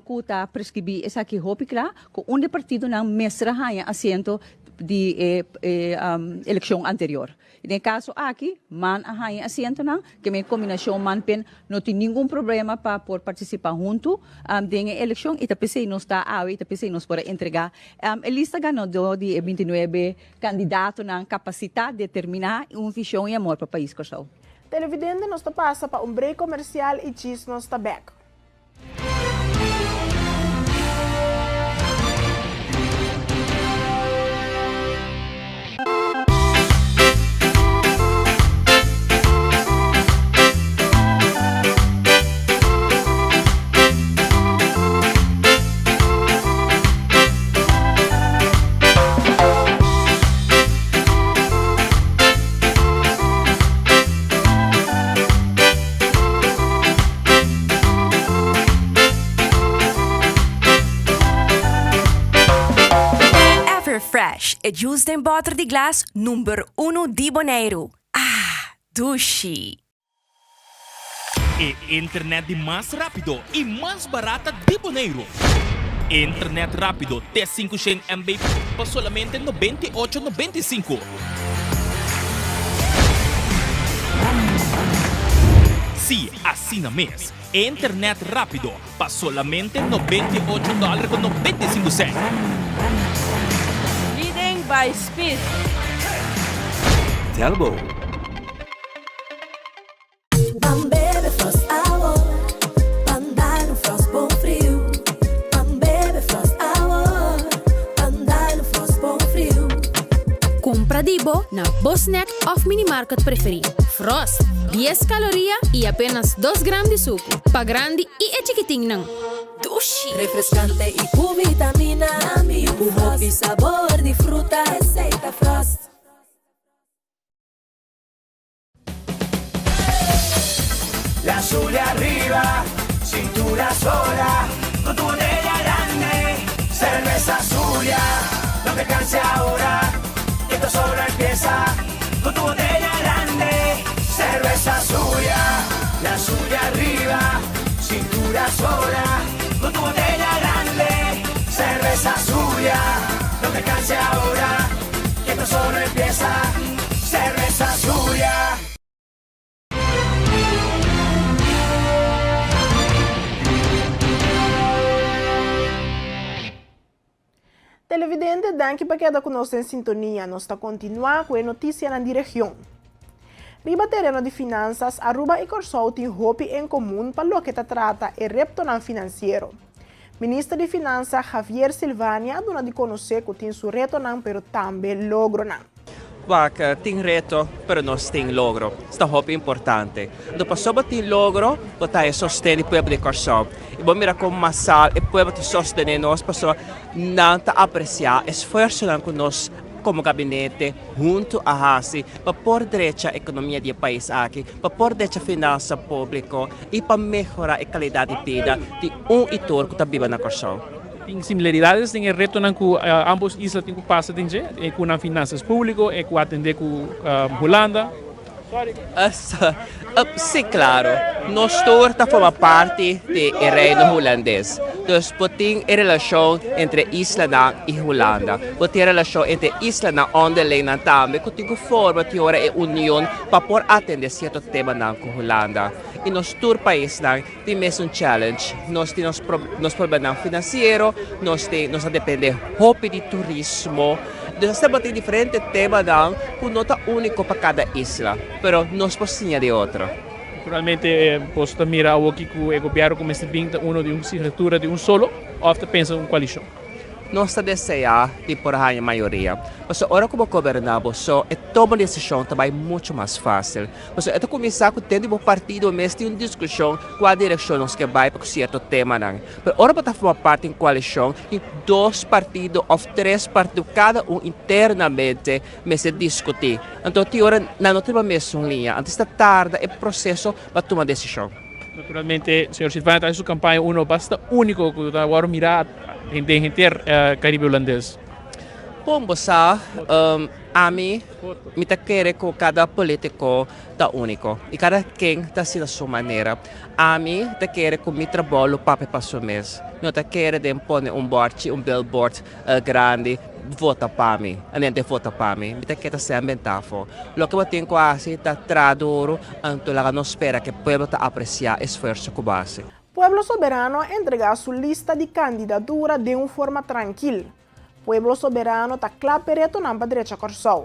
ku ta preskribí esaki hopi kla ku un di e partidonan mester a haña asiento di e elekshon anterior. Den e kaso aki, man a haña asientonan, ke men kombinashon man-pen no tin ningun problema pa por partisipá huntu den e elekshon i ta p'esei nos ta awe i ta p'esei nos por a entregá e lista ganadó di e bintinuebe kandidatonan kapasitá, determiná i un vishon i amor pa pais Kòrsou. Televidente nos ta pasa pa un break komersial i djis nos ta bèk. Everfresh, e juice den bòter di glas number uno di Boneiru. Ah, dushi! E internet di mas rápido i mas barata di Boneiru. Internet rápido te 500 MB pa solamente 98 95. Sí, asina mes. Internet rápido pa solamente 98 dòler ku 95 sènt. Leading by speed. Telbo. Ban bebe Frost awor, ban dal un Frost bon friu. Ban bebe Frost awor, ban dal un Frost bon friu. Kumpra di bo na bo snack òf minimarket preferí. Frost, dies kaloria i apenas dos gram di suku. Pa grandi i e chikitinnan. Dushi! Refreskante i ku vitamina, ku hopi sabor di fruta, esei ta Frost. La azul de arriba, cintura sola, con tu botella. Cerveza Zulia, no te canse ahora, que esto solo empieza con tu botella grande. Cerveza Zulia, la suya arriba, cintura sola, con tu botella grande. Cerveza Zulia, no te canse ahora, que esto solo empieza. Cerveza Zulia. Televidente, danki pa keda ku nos den sintonia. Nos ta kontinuá ku e notisianan di region. Riba tereno di finansas, Aruba i Kòrsou tin hopi en komun pa loke ta trata e reptonan finansiero. Minister di Finansa Javier Silvania a duna di konosé ku tin su retonan pero tambe logronan. Wak, tin reto, pero nos tin logro. Esta hopi importante. Anto pasobra bo tin logro, bo ta e sosten di pueblo di Kòrsou. I bo mira kon masal e pueblo ta sostené nos pasobra nan ta apresiá esfuersonan ku nos komo gabinete huntu a hasi pa por drecha ekonomia di e pais aki, pa por drecha finansa públiko i pa mehorá e kalidat di bida di un i tur ku ta biba na Kòrsou. Tin similaridades den e retonan ku ambos isla tin ku pasa den dje, e ku nan finansas públiko, e ku atendé ku Hulanda. Sí, klaro. Nos tur ta forma parti di e Reino Hulandes. Dus bo tin e relashon entre islanan i Hulanda. Bo tin e relashon entre islanan onderlingnan tambe ku tin ku forma tin ora e union pa por atendé sierto temanan ku Hulanda. I nos tur paisnan tin mesun challenge. Nos tin nos nos problemanan finansiero, nos tin nos ta depende hopi di turismo. Dus asina bo tin diferente temanan ku no ta úniko pa kada isla, pero nos por siña di otro. Naturalmente boso ta mira awoki ku e gobièrnu ku mester bin ta uno di un signatura di un solo òf ta pensa un koalishon? Nos ta deseá di por haña mayoria, pasobra ora ku bo goberná bo so e toma desishon ta bai muchu mas fásil. Pasobra e ta kuminsá ku den di bo partido mes tin un diskushon kua direkshon nos ke bai pa ku sierto temanan. Pero ora bo ta forma parti di un koalishon, tin dos partido òf tres partido kada un internamente mester diskutí. Anto tin ora nan no ta riba mesun liña, antes ta tarda e proseso pa tuma desishon. Naturalmente, señor Silvania ta hasi su kampaña uno basta úniko ku ta wòrdu mirá den henter Karibe Hulandes. Kon bo sa? Ami mi ta kere ku kada polítiko ta úniko i kada ken ta hasi na su manera. Ami ta kere ku mi trabou lo papia pa su mes. Mi no ta kere den pone un bòrchi, un billboard grandi, vota pa mi, hende vota pa mi. Mi ta kere ta semper tafo. Loke bo tin ku hasi ta traha duru, anto laga nos spera ku e pueblo ta apresiá e esfuerso ku bo hasi. Pueblo Soberano a entregá su lista di kandidatura den un forma trankil. Pueblo Soberano ta kla p'e retonan pa drecha Kòrsou.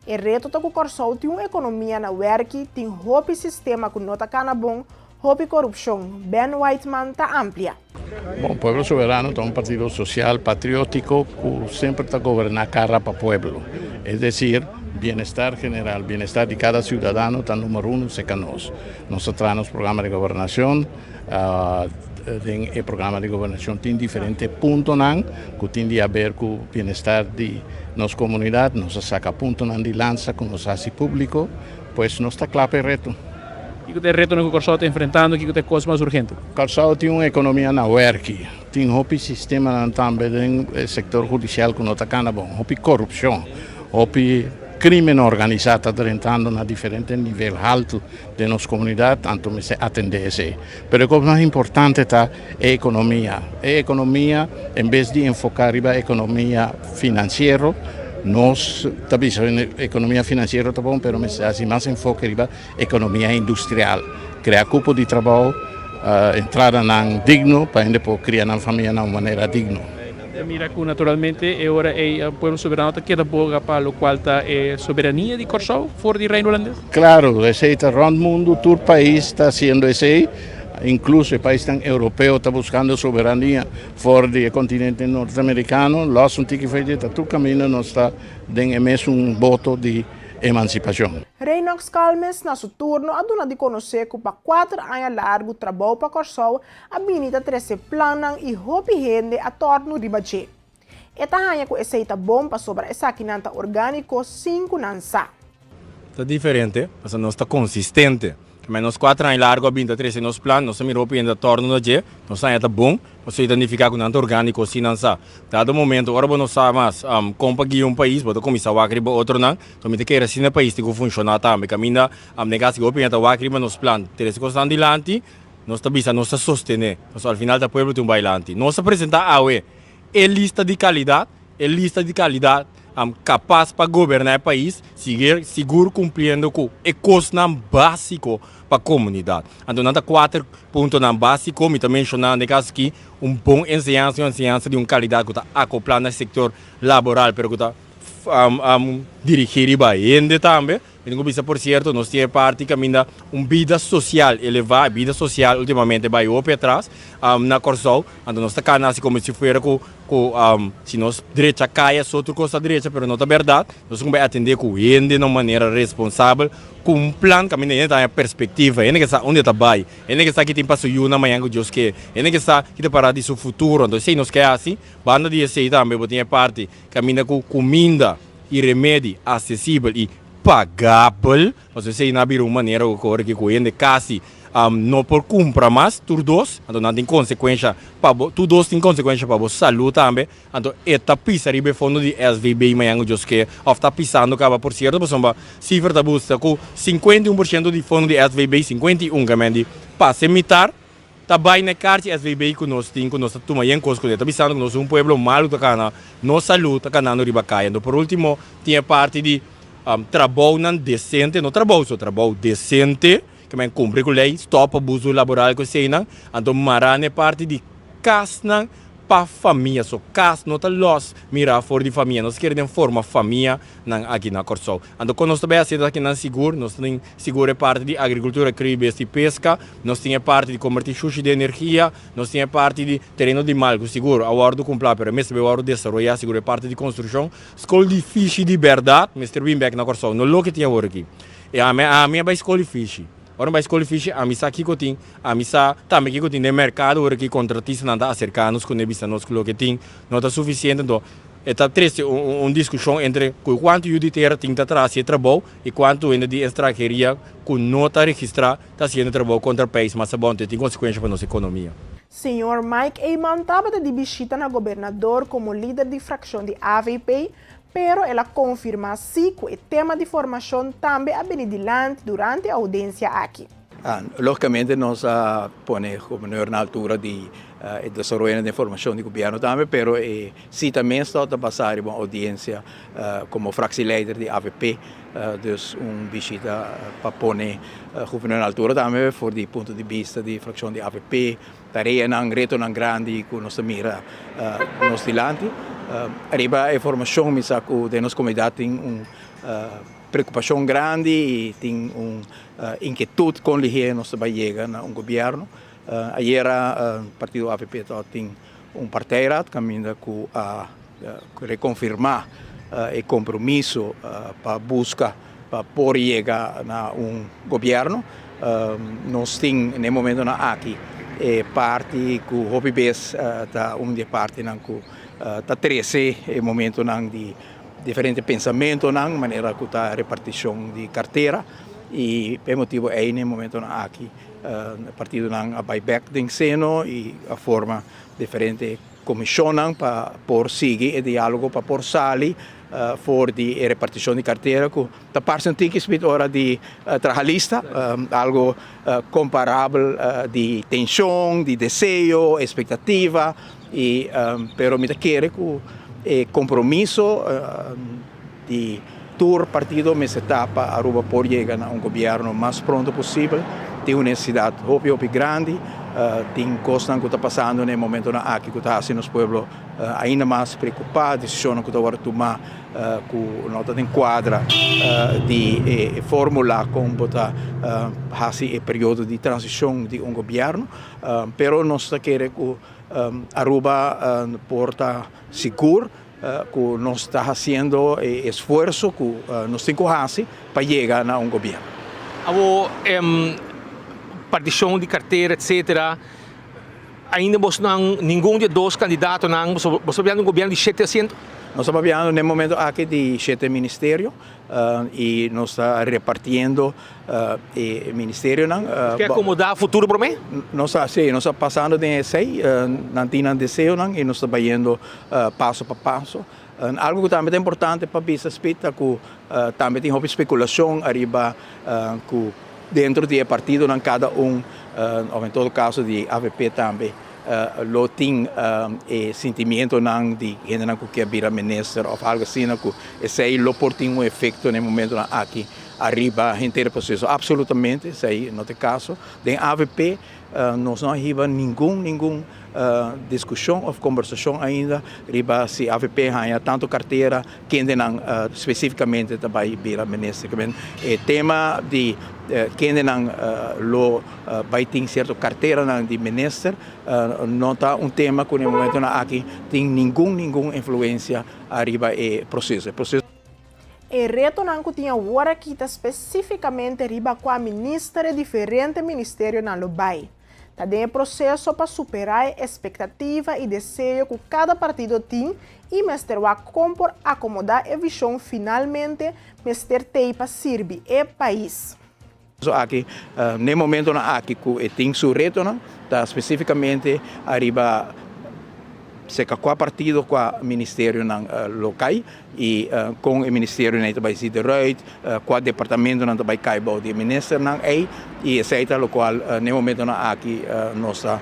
E reto ta ku Kòrsou tin un ekonomia na wèrki, tin hopi sistema ku no ta kana bon, hopi korupshon, Ben Whiteman ta amplia. Bon, Pueblo Soberano ta un partido social, patriótiko ku semper ta goberná kara pa pueblo. Es desir, bienestar general, bienestar di kada siudadano ta numero uno serka nos. Nos ta traha nos programa di gobernashon. Den e programa di gobernashon tin diferente puntonan ku tin di haber ku bienestar di nos komunidat. Nos a saka puntonan di lansa ku nos hasi públiko, pues nos ta kla pa e reto. Kiko ta e retonan ku Kòrsou ta enfrentando? Kiko ta e kos mas urgente? Kòrsou tin un ekonomia na wèrki. Tin hopi sistemanan tambe den e sektor hudisial ku no ta kana bon. Hopi korupshon, hopi krimen organisá ta drentando na diferente nivel haltu. Den nos komunidat anto mester atendé esei. Pero e kos mas importante ta e ekonomia. E ekonomia, en bes di enfoká riba ekonomia finansiero, nos ta bisa ekonomia finansiero ta bon, pero mester hasi mas enfoke riba ekonomia industrial. Krea kupo di trabou, entradanan digno pa hende por kria nan famia na un manera digno. Ta mira ku naturalmente e ora ei Pueblo Soberano ta keda boga pa lokual ta e soberania di Kòrsou for di Reino Hulandes? Claro, esey ta rond mundo, tur pais ta haciendo esey, incluso e paisnan europeo ta buscando soberania for di e continente norteamericano, los un tiki fechi ta tur caminda nos ta den e mesun boto di emancipacion. Reynox Calmes na su turno a duna di conoce cu pa cuater aña largo Trabou pa Corsou a bini ta trece plannan y hopi hende a tornu riba dje. E ta haña ku esei ta bon pasobra esakinan ta orgániko sin ku nan sa. Ta diferente, pasobra nos ta konsistente. Ke nos kuater aña largu a bin ta trese nos plan, nos a mira hopi hende ta tòrnu na dje, nos haña ta bon, pasobra ta nifiká ku nan ta orgániko si nan sa. Dado momento ora bo no sa mas kon pa guia un pais, bo ta kuminsá wak riba otronan. So mi ta kere asina e pais tin ku funshoná tambe. Kaminda den kas hopi hende ta wak riba nos plan, trese kosnan dilanti, nos ta bisa nos ta sostené, pasobra al final ta pueblo tin un bailanti. Nos a presentá awe e lista di kalidat, e lista di kalidat kapas pa goberná e pais, sigur kumpliendo ku e kosnan básiko pa komunidat. Anto nan ta kuater puntonan básiko, mi ta menshoná den kas aki, un bon enseñansa, un enseñansa di un kalidat ku ta akoplá na e sektor laboral pero ku ta dirigí riba hende tambe. Mi tin ku bisa por sierto, nos tin e parti kaminda un bida sosial elevá, e bida sosial ultimamente bai hopi atras na Kòrsou, anto nos ta kana hasi komo si fuera ku ku si nos drecha kaya so tur kos ta drecha, pero no ta bèrdat, nos tin ku bai atendé ku hende na un manera responsabel, ku un plan kaminda hende ta haña perspektiva, hende ke sa unda e ta bai, hende ke sa ki tin pa su yunan mañan ku Dios ke, hende ke sa ki ta pará di su futuro, anto esei nos ke hasi, banda di esei tambe bo tin e parti kaminda ku kuminda. i remedi asesibel i pagabel, pasobra esei na bira un manera ku ora ku hende kasi no por kumpra mas tur dos, anto nan tin konsekuensha pa bo, tur dos tin konsekuensha pa bo salú tambe, anto e ta pisa riba e fondo di SVB mañan ku Dios ke, òf ta pisando kaba por sierto, pasobra sifra ta busta ku 51 por shento di fondo di SVB, 51 kamen di pasa e mitar, Ta bai na e karchi SVB ku nos tin ku nos ta tuma yen kos kuné. Ta bisando ku nos un pueblo malu ta kana, nos salú ta kanando riba kaya. Anto por ultimo tin e parti di trabounan desente, no trabou so, trabou desente, ke men kumpli ku lei, stòp abuso laboral ku eseinan. Anto mará na e parti di kasnan pa famia. So kas no ta lòs mirá for di famia. Nos kere den forma famia nan aki na Kòrsou. Anto kon nos ta bai hasi esaki nan sigur? Nos tin sigur e parti di agrikultura, krio i besti i peska, nos tin e parti di kombertí shushi den energia, nos tin e parti di tereno di mal ku sigur a wòrdu kumplá pero e mester bai wòrdu desaroyá, sigur e parti di konstrukshon. Skol di fishi di bèrdat mester bin bèk na Kòrsou, no loke tin awor aki. E ami ami a bai skol di fishi. Ora mi bai skol di fishi ami sa kiko tin, ami sa tambe kiko tin den merkado awor aki kontratistanan ta aserká nos kuné bisa nos ku loke tin no ta sufisiente anto E ta trese un diskushon entre ku kuantu yu di tera tin ta traha hasi e trabou i kuantu hende di estranheria ku no ta registrá ta hasiendo trabou kontra pais mas abou, anto e tin konsekuensha pa nos ekonomia. Señor Mike Eman tabata di bishita na Gobernador komo lider di frakshon di avp, pero el a konfirmá sí ku e tema di formashon tambe a bini dilanti durante e oudensia aki. Lógicamente nos a pone gobernador na altura di e desaroyonan den formacion di gobierno tambe, pero e cita mes ta basa riba un audiencia como fractieleider di avp, dus un bishita pa pone gobernador na altura tambe for di punto di bista di fraccion di avp, tareanan, retonan grandi cu nos ta mira nos dilanti. Riba e formacion mi sa cu den nos comunidad tin un Preokupashon grandi i tin un inkietut kon lihé nos ta bai yega na un gobièrnu. Ayera partido avp ta tin un partijraad kaminda ku a rekonfirmá e kompromiso pa buska pa por yega na un gobièrnu. Nos tin na e momentonan aki e parti ku hopi bes ta un di e partinan ku ta trese e momentonan di Diferente pensamentonan manera cu ta reparticion di cartera y p'e motibo ey n'e momentonan aki partidonan a bay bek den seno y a forma diferente comisionnan pa por sigui e dialogo pa por sali for di e reparticion di cartera cu ta parce un tiki spit ora di traha lista, algo comparabel di tension, di deseo, expectativa y pero mi ta kere cu e compromiso di tur partido mester ta pa Aruba por yega na un gobierno mas pronto posibel. Tin un necesidad hopi hopi grandi, tin cosnan cu ta pasando na e momentonan aki cu ta haci nos pueblo ainda mas preocupa, decisionnan cu ta wordo tuma cu no ta den cuadra di e formula con bo ta haci e periodo di transicion di un gobierno, pero nos ta kere cu Aruba por ta sigur cu nos ta haciendo e esfuerzo cu nos tin cu haci pa yega na un gobierno. Awor particion di cartera etcetera ainda bosnan ningun di e dos candidatonan boso boso ta biaha un gobierno di shete asiento? Nos ta papiando na e momento aki di shete ministerio y nos ta repartiendo e ministerionan. Ke acomoda futuro prome? Nos ta, si, nos ta pasando den esey, nan tin nan deseonan y nos ta bayendo paso pa paso. Algo cu tambe ta importante pa bisa Speed ta cu tambe tin hopi speculacion ariba cu dentro di e partidonan cada un, of en todo caso di avp tambe, lo tin e sentimientonan di hendenan cu kier bira minister of algo asina cu esey lo por tin un efecto na e momentonan aki ariba henter e proceso. Absolutamente esey no ta e caso. Den avp nos no a hiba ningun ningun discusion of conversacion ainda riba si avp haña tanto cartera kendenan specificamente ta bay bira minister. E tema di kendenan lo bay tin cierto carteranan di minister no ta un tema cu na e momentonan aki tin ningun ningun influencia ariba e proceso. E retonan cu tin awor aki ta specificamente riba cua minister e diferente ministerionan lo bay. Ta den e proseso pa superá e espektativa i deseo ku kada partido tin i mester wak kon por akomodá e vishon finalmente mester tei pa sirbi e pais. So aki, n'e momentonan aki ku e tin su retonan, ta spesifikamente ariba seka kua partido kua ministerionan lo kai i kon e ministerionan ei ta bai zit eruit, kua departamentonan ta bai kai bou di e ministernan ei i esei ta lokual n'e momentonan aki nos ta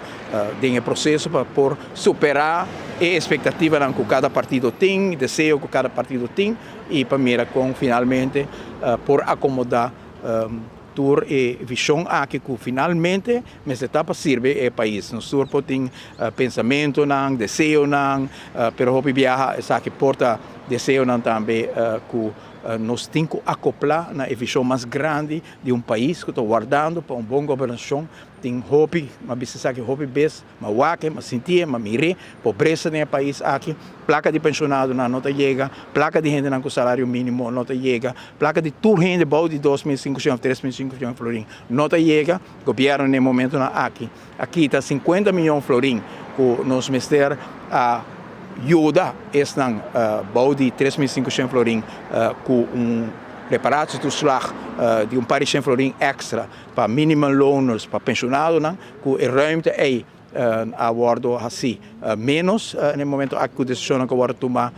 den e proseso pa por superá e espektativanan ku kada partido tin, deseo ku kada partido tin i pa mira kon finalmente por akomodá Tur e vision aki cu finalmente mester ta pa sirbi e pais. Nos tur por tin pensamentonan, deseonan, pero hopi biaha esaki por ta deseonan tambe cu nos tin cu acopla na e vision mas grandi di un pais cu ta wardando pa un bon gobernacion. Tin hopi, m'a bisa esaki hopi bes, M'a wak-e, m'a sinti'e, m'a mir'é, pobresa den e pais aki, plaka di penshonadonan no ta yega, plaka di hendenan ku salario mínimo no ta yega, plaka di tur hende bou di 2500 òf 3500 florin no ta yega. Gobièrnu den e momentonan aki a kita 50 miyon florin ku nos mester a yuda esnan bou di 3500 florin ku un reparatietoeslag di un par di shen florin èkstra pa minimumloners, pa penshonadonan. Ku e ruimte ei a wòrdu hasí ménos na e momento aki ku desishonnan ku a wòrdu tumá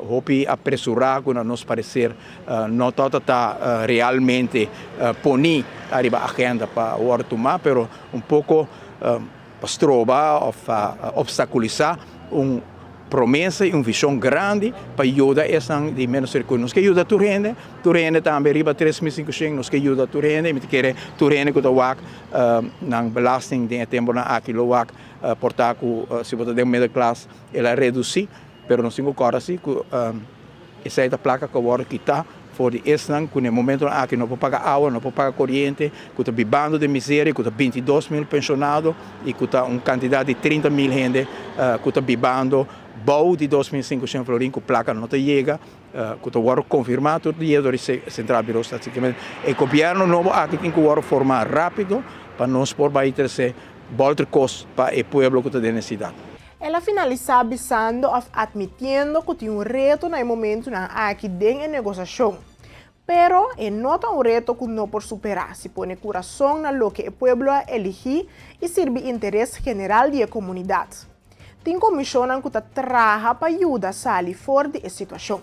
hopi apresurá ku na nos pareser no tabata ta realmente poní ariba agenda pa wòrdu tumá pero un poko pa stroba òf pa opstakulisá un promesa y un vision grandi pa yuda esnan di menos recurso. Nos ke yuda tur hende, tur hende tambe riba 3500, nos ke yuda tur hende y mi ta kere tur hende cu ta wak nan belasting den e temponan aki lo wak por ta cu si bo ta den middelklas el a reduci, pero nos tin cu corda si cu esey ta placa cu a wordo kita for di esnan cu na e momentonan aki no por paga awa, no por paga coriente, cu ta bibando den miseria, cu ta 22.000 pensionado y cu ta un cantidad di 30.000 hende cu ta bibando bou di 2.500 florin cu placa no ta yega, cu ta wordo confirma tur dia dor di Centraal Bureau Statistiek. E gobierno nobo aki tin cu wordo forma rapido pa nos por bay trece bolter cos pa e pueblo cu ta den necesidad. El a finalisá bisando òf atmitiendo ku tin un reto na e momentunan aki den e negosiashon. Pero e no ta un reto ku no por superá si pone kurason na loke e pueblo a eligí i sirbi interes general di e komunidat. Tin komishonnan ku ta traha pa yuda sali for di e situashon.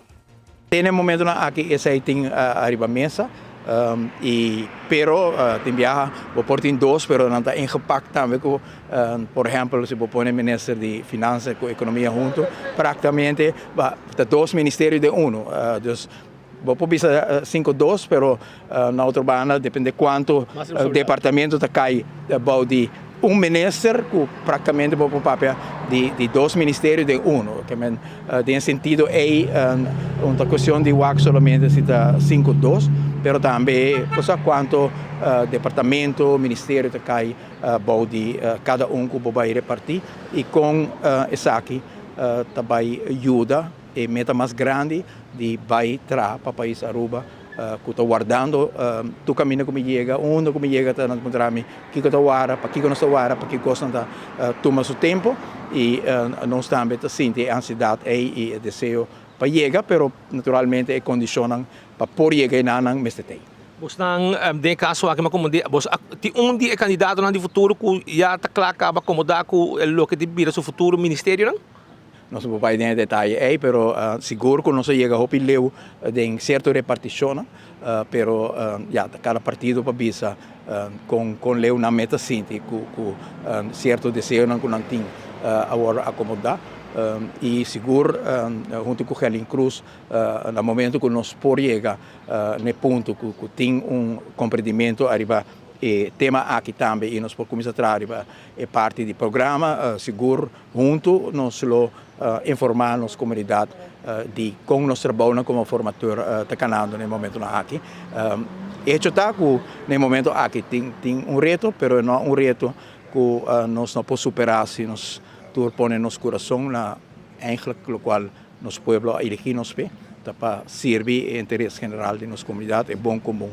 Den e momentonan aki esei tin ariba mesa y pero tin biaha bo por tin dos pero nan ta ingepakt tambe cu por ehempel si bo pone minister di finansa cu economia hunto practicamente ta dos ministerio den uno dus bo por bisa cinco dos pero na otro banda depende cuanto departamento ta cay bou di un minister cu practicamente bo por papia di dos ministerio den uno. Den e sentido ey no ta cuestion di wak solamente si ta cinco dos, pero tambe cosa cuanto departamento, ministerio ta cay bou di cada un cu bo bay reparti y con esaki ta bay yuda. e meta mas grandi di bai traha pa pais Aruba ku ta wardando tur kaminda ku mi yega, unda ku mi yega ta nan ta puntra mi kiko ta wara, pakiko nos ta wara, pakiko kosnan ta tuma su tempu i nos tambe ta sinti e ansiedat ei i e deseo pa yega, pero naturalmente e kondishonnan pa por yega enanan mester ta ei. Bosnan den e kaso aki mi a komprendé bos a tin un di e kandidatonan di futuro ku ya ta kla kaba akomodá ku loke di bira su futuro ministerionan? Nos no por bai den e detaye ei, pero sigur ku nos a yega hopi leu den sierto repartishonnan, pero ya ta kada partido pa bisa kon kon leu nan meta sinti ku ku sierto deseonan ku nan tin a wòrdu akomodá i sigur huntu ku Gerlin Cruz na momento ku nos por yega n'e punto ku ku tin un komprendimentu ariba e tema aki tambe i nos por kuminsá traha riba e parti di programa sigur Huntu nos lo informá nos komunidat di kon nos trabounan komo formateur ta kanando na e momentunan aki. Hecho ta ku na e momento aki tin tin un reto, pero e no un reto ku nos no por superá si nos tur pone nos kurason na eigentlik lokual nos pueblo a eligí nos p'e, ta pa sirbi e interes general di nos komunidat, e bon komun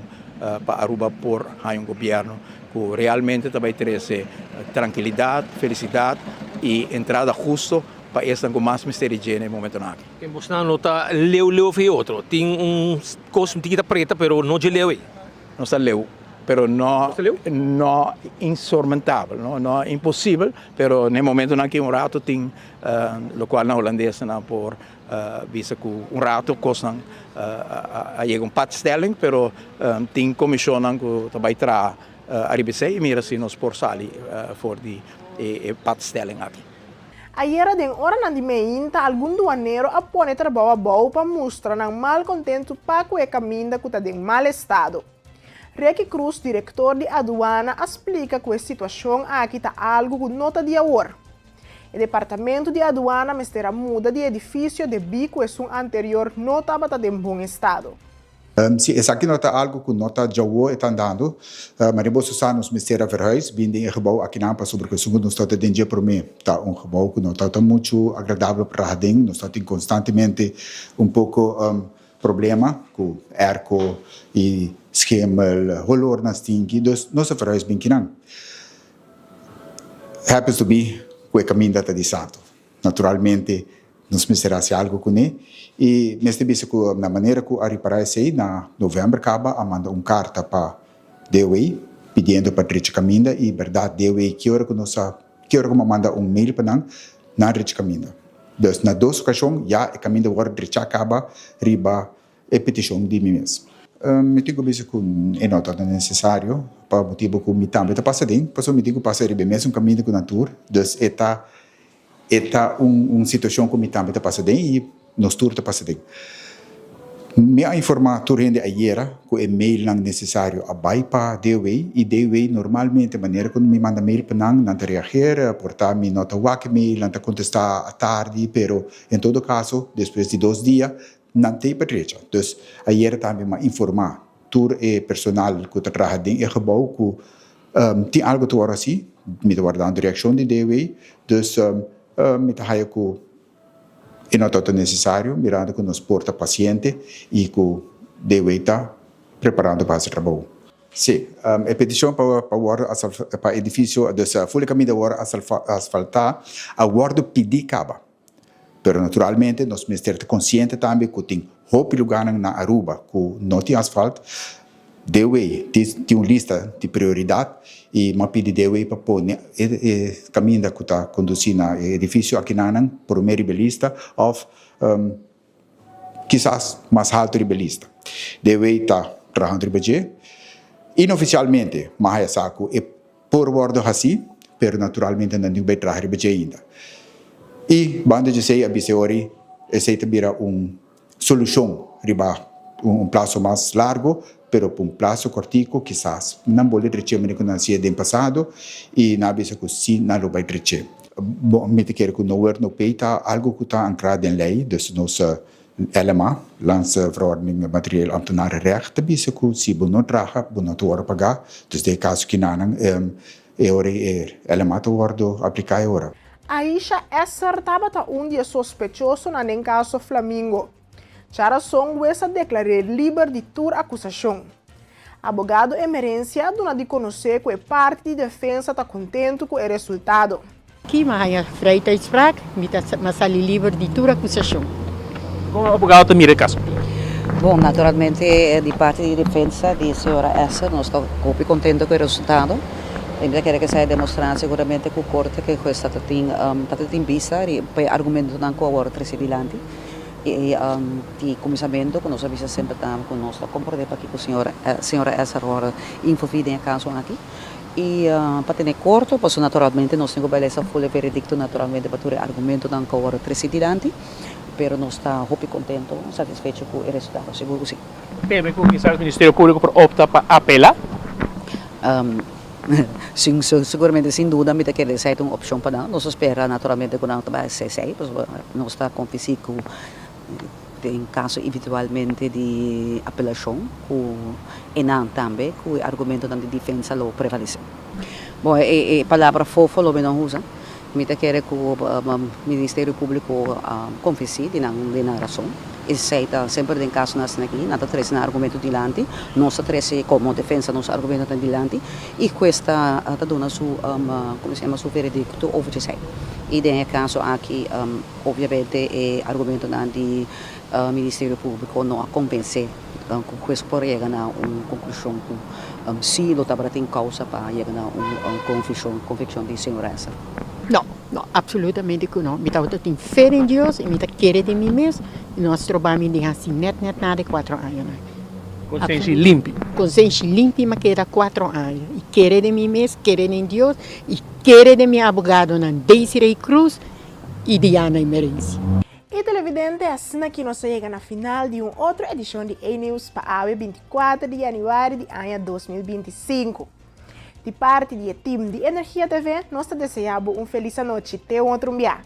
pa Aruba por haña un gobièrnu ku realmente ta bai trese trankilidat, felisidat i entrada husto pa esnan ku mas mester di dje na e momentonan aki. Ken bosnan no ta leu leu for e otro? Tin un kos un tiki ta preta pero no dje leu ei. Nos ta leu, pero no no insurmontabel, no no imposibel, pero na e momentonan aki un rato tin lokual na hulandes nan por bisa ku un rato kosnan a yega un patstelling, pero tin komishonnan ku ta bai traha ariba esei i mira si nos por sali for di e patstelling aki. Ayera den oranan di meinta algun duanero a pone trabou abou pa mustra nan malkontentu pa ku e kaminda ku ta den mal estado. Ricky Cruz, direktor di aduana, a splika ku e situashon aki ta algu ku no ta di awor. E departamento di aduana mester a muda di edifisio debí ku esun anterior no tabata den bon estado. Si esaki no ta algu ku no ta djawo e ta andando, ma riba boso sa nos mester a verhuis bin den e gebou akinan pasobra ku esun ku nos ta den dje promé ta un gebou ku no ta muchu agradabel pa traha den. Nos ta tin konstantemente un poko problema ku airco i schemel, holornan stinki, dus nos a verhuis bin kinan. Happens to be ku e kaminda ta di santo. Naturalmente nos mester hasi algu kuné i mester bisa ku na manera ku a ripará esei na novèmber kaba a manda un karta pa DOE pidiendo pa drecha kaminda i bèrdat DOE ki ora ku nos a ki ora ku mi a manda un mail pa nan, nan a drecha kaminda. Dus na dos okashon ya e kaminda wòrdu drechá kaba riba E petishon di mi mes. Mi tin ku bisa ku e no tabata nesesario pa motibu ku mi tambe ta pasa den, pasobra mi tin ku pasa riba e mesun kaminda ku nan tur, dus e ta e ta un un situashon ku mi tambe ta pasa den i nos tur ta pasa den. Mi a informá tur hende ayera ku e mailnan nesesario a bai pa DOW i DOW normalmente manera ku mi manda mail pa nan, nan ta reager, por ta mi no ta wak e mail, nan ta kontestá atardi, pero en todo kaso despues di dos dia Nan t'ei pa drecha. Dus ayera tambe m'a informá tur e personal ku ta traha den e gebou ku tin algu ta wòrdu hasi. Mi ta wardando reakshon di DW. Dus mi ta haya ku e no tabata nesesario mirando ku nos por ta pasiente i ku DW ta preparando pa hasi trabou. Sí, e petishon pa pa wòrdu pa edifisio, dus ful e kaminda wòrdu asfaltá a wòrdu pidí kaba. Pero naturalmente nos mester ta konsiente tambe ku tin hopi lugánan na Aruba ku no tin asfalt. DW tin un lista di prioridat i m'a pidi DW pa pone e kaminda ku ta kondusí na e edifisio akinanan promé riba e lista òf kisas mas haltu riba e lista. DW ta trahando riba dje. Inofisialmente m'a haya sa ku e Por wordo haci, pero naturalmente nan tin cu bay traha riba dje ainda. Y banda dje esey a bisa e ori esey ta bira un solucion riba un plazo mas largo, pero pa un plazo cortico kisas nan bolbe dreche manera cu nan haci'e den pasado y nan a bisa cu si nan lo bay dreche. Bon, mi ta kere cu no work no pay ta algo cu ta ancra den ley, dus nos LMA, Landsverordening Materieel Ambtenarenrecht, ta bisa ku si bo no traha, bo no ta wòrdu pagá. Dus den e kaso kinanan e ora e LMA ta wòrdu apliká e ora. Aisha Esser tabata un di e sospechosonan den kaso Flamingo. Djarason hues a deklar'é liber di tur akusashon. Abogado Emerencia a duna di konosé ku e parti di defensa ta kontentu ku e resultado. Ki mi a haña vrijheidspraak, mi ta mi a sali liber di tur akusashon. Kon abogado ta mira e kaso? Bon, naturalmente di parti di defensa di señora Esser nos ta hopi kontento ku e resultado. Mi ta kere ku esei a demostrá seguramente ku korte ku e hues ta tin ta tin bista riba e argumentonan ku a wòrdu trese dilanti. I di kuminsamentu ku nos a bisa semper ta ku nos ta komprondé pakiko señor señora Esser wòrdu involví den e kaso aki. I pa tene korto, pasobra naturalmente nos tin ku bai lesa ful e veredikto naturalmente pa tur e argumentonan ku a wòrdu trese dilanti, pero nos ta hopi kontento, satisfecho ku e resultado, sigur ku si. Teme ku kisas Ministerio Públiko por opta pa apelá? Sin, seguramente sin duda mi ta kere esei ta un opshon pa nan. Nos a spera naturalmente ku nan ta bai hasi esei, pasobra nos ta konfensí ku den kaso eventualmente di apelashon ku e nan tambe ku e argumentonan di defensa lo prevalesé. Bon, e palabra fofo lo mi no usa. Mi ta kere ku Ministerio Públiko a konvensí di nan di nan rason. Esei ta semper den kasonan asina aki, nan ta trese nan argumento dilanti, nos ta trese komo defensa nos argumentonan dilanti i hues ta ta duna su komo se yama su veredikto over di esei. I den e kaso aki obviamente e argumentonan di Ministerio Públiko no a konvensé ku hues por yega na un konklushon ku si lo tabata tin kousa pa yega na un konvishon konvikshon di señor Esser. No, no, absolutamente ku no. Mi tabata tin fe den Dios i mi ta kere den mi mes i no a stroba mi di hasi nèt nèt nada e kuatro añanan. Konsenshi limpi. Konsenshi limpi mi a keda kuatro aña i kere den mi mes, kere den Dios i kere den mi abogadonan Desiree Cruz i Diana Emerencia. Y televidente, asina aki nos a yega na final di un otro edicion di A-News pa awe 24 di januari di aña 2025. Di parti di e team di Energia TV, nos ta desea bo un feliz anochi. Te un otro un bia.